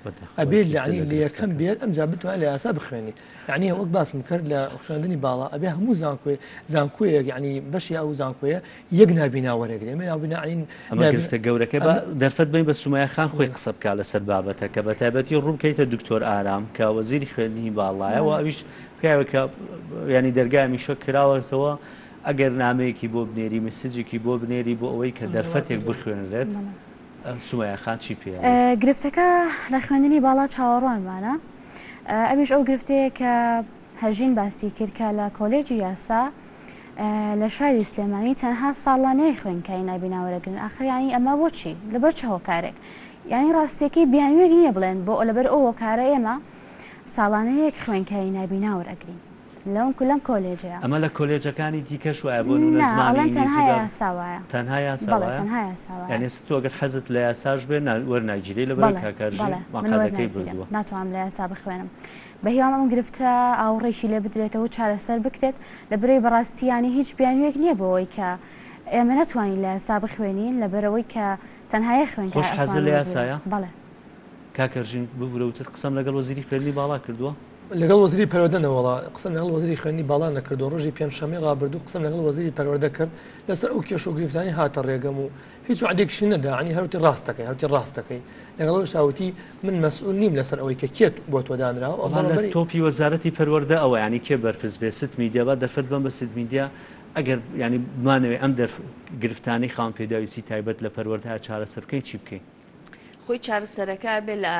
ئەبێ یعنی لە یەکەم بێت ئەمجا بتوانێت لە یاسا بخوێنی یعنی وەک باسم کرد لە خوێندنی باڵا ئەبێ هەموو زانکۆی زانکۆیەک یعنی بەشی ئەو زانکۆیە یەک نابینا وەرەگرێ ئێمە نابینا یعنی ئەمە گرفتە گەورەکەی با دەرفەت بەین بە سومەیە خان خۆی قسە بکا لەسەر بابەتەکە بە تایبەتی ڕوو بکەیتە دکتۆر ئارام کە وەزیری خوێندنی باڵایە و ئەویش پیاوێکە یانی دەرگای هەمیشە کراوەتەوە ئەگەر نامەیەکی بۆ بنێری مسجێکی بۆ بنێری بۆ ئەوەی کە دەرفەتێک بخوێنرێت سومەیە خان چی پێ گرفتەکە لە خوێندنی باڵا چاوەڕوانمانە ئەویش ئەو گرفتەیە کە هەژین باسی کرد کە لە کۆلێجی یاسا لە شاری سلێمانی تەنها ساڵانەیە خوێندکاری نابینا وەرەگرن ئاخر یانی ئەمە بۆچی لەبەر چ هۆکارێک یانی ڕاستیەکەی بیانوێک نییە بڵێن بۆ لەبەر ئەو هۆکارە ئێمە ساڵانە یەک خوێندکاری نابینا وەرئەگرین لەم لەم کۆلێجەیە. ئەمە لە کۆلێجەکانی دیکەش وایە بۆ نمونە نا زمانی ئەڵێن ئینگلیزی تەنها بە یاسا وایە. تەنها یاسا بەڵێ وایە؟ تەنها یاسا وایە. یانی ئێستا تۆ ئەگەر حەزت لە یاساش بێ نا وەرناگیرێی لەبەرئەوەی بەڵێ کاک ئارژین بەڵێ من مەقعەدەکەی وەرناگیرێم بردووە. ناتوانم لە یاسا بخوێنم. بەهیوام ئەم گرفتە ئاوڕێکی لێ بدرێتەوە و چارەسەر بکرێت لەبەرئەوەی بەڕاستی یانی هیچ بیانوویەک نییە بۆ ئەوەی کە ئێمە نەتوانین لە یاسا بخوێنین لەبەرئەوەی کە تەنها یەک خوێندکار خۆش حەزت ئەتوانن لە وەرگرن. یاسایە؟ بەڵێ. کاک ئەرژین ببورە وتت قسەم لەگەڵ وەزیری خوێندنی باڵا کردووە؟ لەگەڵ وەزیری پەروەردە نەوەڵا قسەم لەگەڵ وەزیری خوێندنی باڵا نەکردووە، ڕۆژی پێنجشەممەی ڕابردوو قسەم لەگەڵ وەزیری پەروەردە کرد لەسەر ئەو کێشە و گرفتانەی هاتە ڕێگەم و هیچ وەعدێکیشی نەدا یانی هەر وتی ڕاست دەکەی هەر وتی ڕاست دەکەی لەگەڵ ئەوەشا وتی من مەسئول نیم لەسەر ئەوەی کە کێ بۆ تۆ دانراوە وەڵا لە بەڕێوەبەری تۆپی وەزارەتی پەروەردە ئەوە یانی کێ بەرپرس بێ ست میدیا با دەرفەت بەم بە ست میدیا ئەگەر یانی بمانەوێ ئەم دەرف گرفتانەی خاوەن پێداویستی تایبەت لە پەروەردە چارەسەر بکەین چی بکەین؟ خۆی چارەسەرەکە ئەبێ لە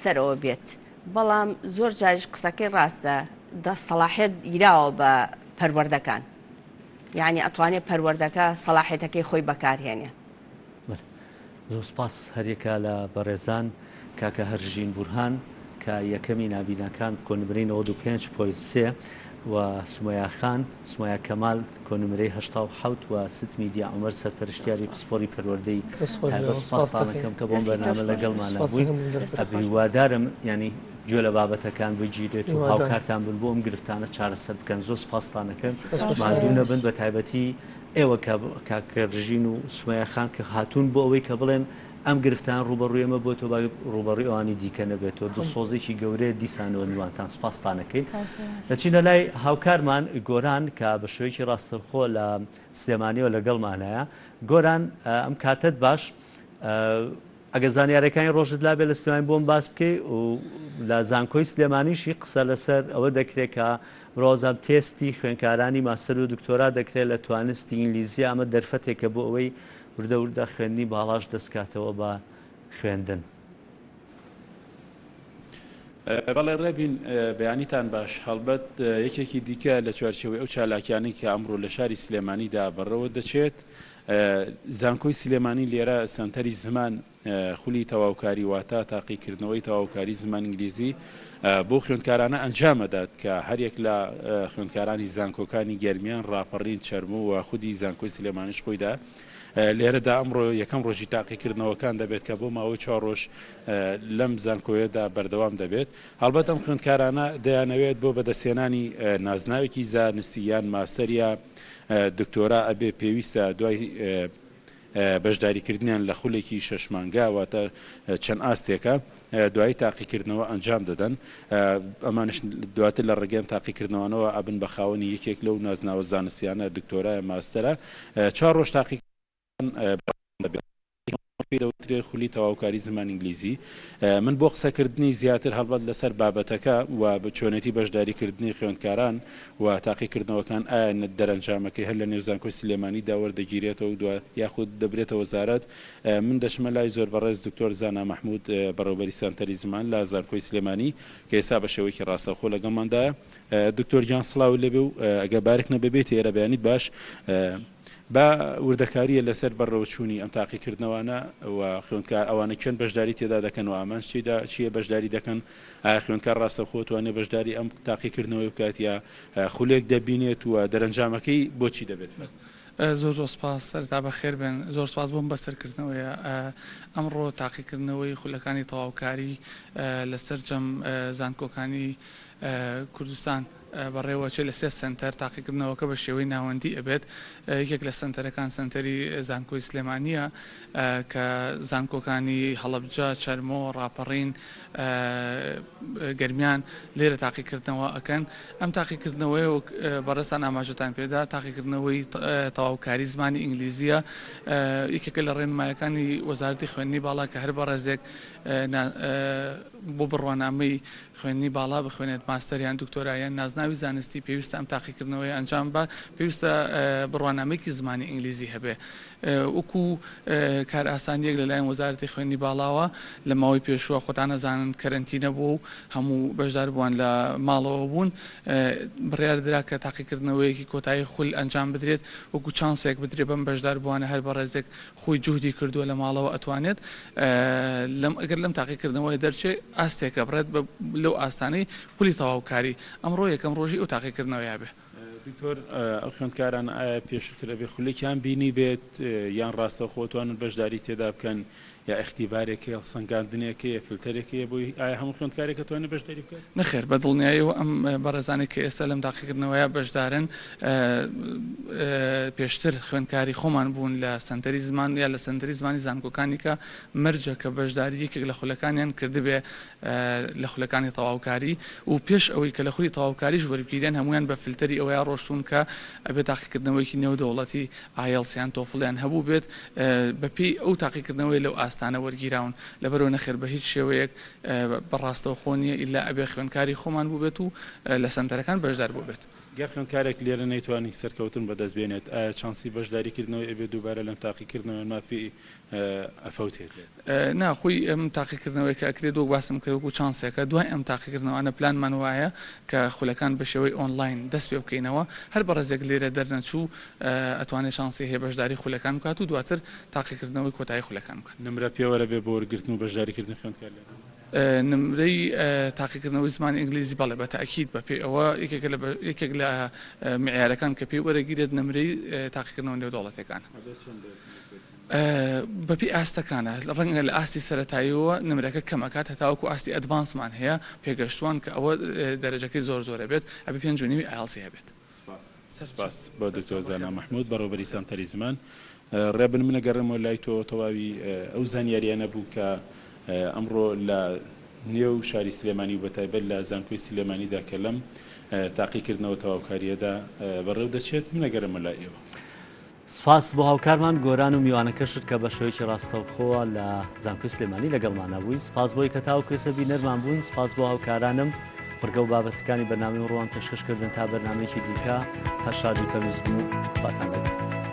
سەرەوە بێت بەڵام زۆر جاریش قسەکەی ڕاستە دەسەڵاحیەت گیراوە بە. پەروەردەکان یانی ئەتوانێ پەروەردەکە سەڵاحێتەکەی خۆی بەکارهێنێ. بەلێ زۆر سوپاس هەریەکە لە بەڕێزان کاکە هەرژین بورهان کە یەکەمی نابیناکان کۆنمرەی 95 point سێ و سومەیا خان سومەیا کەمال کۆنمرەی 87 و ست میدیا عومەر سەرپەرشتیاری پسپۆری پەروەردەی تایبەت سوپاستان ئەکەم کە بۆم بەرنامە لەگەڵمانا بووین هیوادارم یانی گوێ لە بابەتەکان بگیرێت و هاوکارتان بن بۆ ئەم گرفتانە چارەسەر بکەن زۆر سوپاستان ئەکەم ماندوو نەبن بە تایبەتی ئێوە کە کاک ڕژین و سومەیا خان کە هاتوون بۆ ئەوەی کە بڵێن ئەم گرفتانە ڕووبەڕووی ئێمە بۆتەوە با ڕووبەڕووی ئەوانی دیکە نەبێتەوە دڵسۆزێکی گەورەیە دیسانەوە میوانتان سوپاستان ئەکەین دەچینە لای هاوکارمان گۆران کە بە شێوەیەکی ڕاستەوخۆ لە سلێمانیەوە لەگەڵمانایە گۆران ئەم کاتەت باش ئەگەر زانیاریەکانی ڕۆژت لابێ لە سلێمانی بۆم باس بکەی و لە زانکۆی سلێمانیشی قسە لەسەر ئەوە دەکرێت کە ڕۆزان تێستی خوێنکارانی ماستەر و دکتۆرا دەکرێت لە توانستی ئینگلیزیە ئەمە دەرفەتێکە بۆ ئەوەی وردە وردە خوێندنی باڵاش دەستکاتەوە بە خوێندن. بەڵێ ڕێبین بەیانیتان باش. هەڵبەت یەکێکی دیکە لە چوارچێوەی ئەو چالاکیانەی کە ئەمڕۆ لە شاری سلێمانیدا بەڕێوە دەچێت، زانکۆی سلێمانی لێرە سەنتەری زمان خولی تەواوکاری واتە تاقیکردنەوەی تەواوکاری زمان ئینگلیزی بۆ خوێندکارانە ئەنجامەدات کە هەریەک لە خوێندکارانی زانکۆکانی گەرمیان، ڕاپەڕین، چەرموو و خودی زانکۆی سلێمانیش خۆیدا لێرەدا ئەمڕۆ یەکەم ڕۆژی تاقیکردنەوەکان دەبێت کە بۆ ماوەی چوار ڕۆژ لەم زانکۆیەدا بەردەوام دەبێت. هەڵبەت ئەم خوێندکارانە دەیانەوێت بۆ بەدەستهێنانی نازناوێکی زانستی یان ماستەر یا دکتۆرا ئەبێ پێویستە دوای بەشداریکردنیان لە خولێکی شەش مانگە واتە چەند ئاستێکە دوایی تاقیکردنەوە ئەنجام دەدەن ئەمانش دواتر لە ڕێگەی ئەم تاقیکردنەوانەوە ئەبن بە خاوەنی یەکێک لەو نازناوە زانستیانە دکتۆرایە ماستەرە چوار ڕۆژ تاقی پێی دەوترێ خولی تەواوکاری زمان ئینگلیزی. من بۆ قسەکردنی زیاتر هەڵبەت لەسەر بابەتەکە و چۆنێتی بەشداریکردنی خوێندکاران و تاقیکردنەوەکان ئایا دەرەنجامەکەی هەر لە نێو زانکۆی سلێمانیدا وەردەگیرێتەوە و دوا یاخود دەبرێتە وەزارەت من دەچمە لای زۆر بەڕێز دکتۆر زانا مەحمود بەڕێوبەری سەنتەری زمان لە زانکۆی سلێمانی کە ئێستا بە شێوەیەکی ڕاستەوخۆ لەگەڵماندایە دکتۆر گیان سڵاوت لێبێ و ئەگەر بارک نەبێ بێیتە ئێرە بەیانیت باش. با وردەکارییە لەسەر بەڕێوەچوونی ئەم تاقیکردنەوانە و خوێندکار ئەوانە کێن بەشداری تێدا دەکەن و ئامانج تێیدا چییە بەشداری دەکەن؟ ئایا خوێندکار ڕاستەوخۆ توانێت بەشداری ئەم تاقیکردنەوەی بکات یا خولێک دەبینێت و دەرەنجامەکەی بۆچی دەبێت؟ زۆر زۆر سپاس سەرەتا بەخێر بێن زۆر سپاس بۆم بەسەرکردنەوەیە ئەمڕۆ تاقیکردنەوەی خولەکانی تەواوکاری لە سەرجەم زانکۆکانی کوردستان بەڕێوەچێت لە سێ سەنتەر، تاقیکردنەوەکە بە شێوەی ناوەندی ئەبێت، یەکێک لە سەنتەرەکان سەنتەری زانکۆی سلێمانییە کە زانکۆکانی هەڵەبجە، چەرمۆ، ڕاپەڕین، گەرمیان لێرە تاقیکردنەوە ئەکەن. ئەم تاقیکردنەوەیە وەک بەڕێزتان ئاماژەتان پێدا تاقیکردنەوەی تەواوکاری زمانی ئینگلیزییە، یەکێکە لە ڕێنمایەکانی وەزارەتی خوێندنی باڵا کە هەر بەڕێزێک بۆ بڕوانامەی خوێندنی باڵا بخوێنێت، ماستەر یان دکتۆرا یان نازناوی زانستی، پێویستە ئەم تاقیکردنەوەیە ئەنجام بات، پێویستە بڕوانامەیەکی زمانی ئینگلیزی هەبێ. وەکو کارئاسانییەک لەلایەن وەزارەتی خوێندنی باڵاوە لە ماوەی پێشووە خۆتان ئەزانن کەرەنتینە بووە و هەموو بەشداربووان لە ماڵەوە بوون، بڕیار درا کە تاقیکردنەوەیەکی کۆتایی خول ئەنجام بدرێت، وەکو چانسێک بدرێت بەم بەشداربووانە هەر بەڕێزێک خۆی جوهدی کردووە لە ماڵەوە ئەتوانێت لەم ئەگەر لەم تاقیکردنەوەیە دەرچێ ئاستێک ئەبڕێت بە لەو ئاستانەی خولی تەواوکاری ئەمڕۆ یەکەم ڕۆژی ئەو تاقیکردنەوەیە بێ. دکتۆر ئەو خوێندکارانە ئایا پێشووتر ئەبێ خولێکیان بینیبێت یان ڕاستەوخۆ ئەتوانن بەشداری تێدا بکەن یا ئیختیبارێک هەیە هەڵسەنگاندنێک هەیە فلتەرێک هەیە بۆی ئایا هەموو خوێندکارێک ئەتوانێت بەشداری بکات؟ نەخێر بە دڵنیایەوە ئەم بەڕێزانەی کە ئێستا لەم تاقیکردنەوەیە بەشدارن پێشتر خوێندکاری خۆمان بوون لە سەنتەری زمان یا لە سەنتەری زمانی زانکۆکانی کە مەرجە کە بەشداری یەکێک لە خولەکانیان کردبێ لە خولەکانی تەواوکاری و پێش ئەوەی کە لە خولی تەواوکاریش وەربگیرێن هەموویان بە فلتەری ئەوەیا ڕۆشتوون کە ئەبێ تاقیکردنەوەیەکی نێودەوڵەتی ئایێڵس یان تۆفڵیان هەبووبێت بەپێی ئەو تاقیکردنەوەی لەو ئاستانە وەرگیراون لەبەرئەوە نەخێر بە هیچ شێوەیەک بە ڕاستەوخۆ نییە ئیلا ئەبێ خوێندکاری خۆمان بووبێت و لە سەنتەرەکان بەشدار بووبێت. گەر خوێندکارێک لێرە نەیتوانی سەرکەوتن بەدەست بێنێت، ئایا چانسی بەشداری کردنەوەی ئەبێت دووبارە لەم تاقیکردنەوە یان مافی ئەفەوتێت؟ نا خۆی ئەم تاقیکردنەوەی کە ئەکرێت وەک باسم کرد وەکو چانسێکە، دوای ئەم تاقیکردنەوانە پلانمان وایە کە خولەکان بە شێوەی ئۆنلاین دەست پێ بکەینەوە، هەر بەڕێزێک لێرە دەرنەچوو ئەتوانێت چانسی هەیە بەشداری خولەکان بکات و دواتر تاقیکردنەوەی کۆتایی خولەکان بکات. نمرە پێوەرە بێ بۆ وەرگرتن و بەشداریکردنی خوێندکار لێرە؟ نمرەی تاقیکردنەوەی زمانی ئینگلیزی بەڵێ بە تەئکید بە پێی ئەوە یەکێکە لە یەکێک لە معیارەکان کە پێی وەرەگیرێت نمرەی تاقیکردنەوە نێودەوڵەتیەکانە. ئەبێت چەند بێت نمرەکەی؟ بە پێی ئاستەکانە ڕەنگە لە ئاستی سەرەتاییەوە نمرەکە کەم ئەکات هەتاوەکو ئاستی advanced مان هەیە پێگەشتووان کە ئەوە دەرەجەکەی زۆر زۆر ئەبێت ئەبێ پێنج و نیوی IELTS ی هەبێت. سپاس بۆ دکتۆر زانا مەحمود بەڕێوەبەری سەنتەری زمان. ڕێبن من ئەگەڕێمەوە لای تۆ تەواوی ئەو زانیاریانە بوو کە ئەمڕۆ لە نێو شاری سلێمانی و بەتایبەت لە زانکۆی سلێمانیدا کە لەم تاقیکردنەوە تەواوکارییەدا بەڕێو دەچێت من ئەگەڕێمەوە لای ئێوە. سوپاس بۆ هاوکارمان گۆران و میوانەکەشت کە بە شێوەیەکی ڕاستەوخۆوە لە زانکۆی سلێمانی لەگەڵمانە بووی سوپاس بۆی کە تاوەکو ئێستا بینەرمان بوون سوپاس بۆ هاوکارانم بڕگە و بابەتەکانی بەرنامەی ئەمڕۆمان پێشکەش کردن تا بەرنامەیەکی دیکە هەر شاد و تەندروست بن و خواتان لەگەڵ.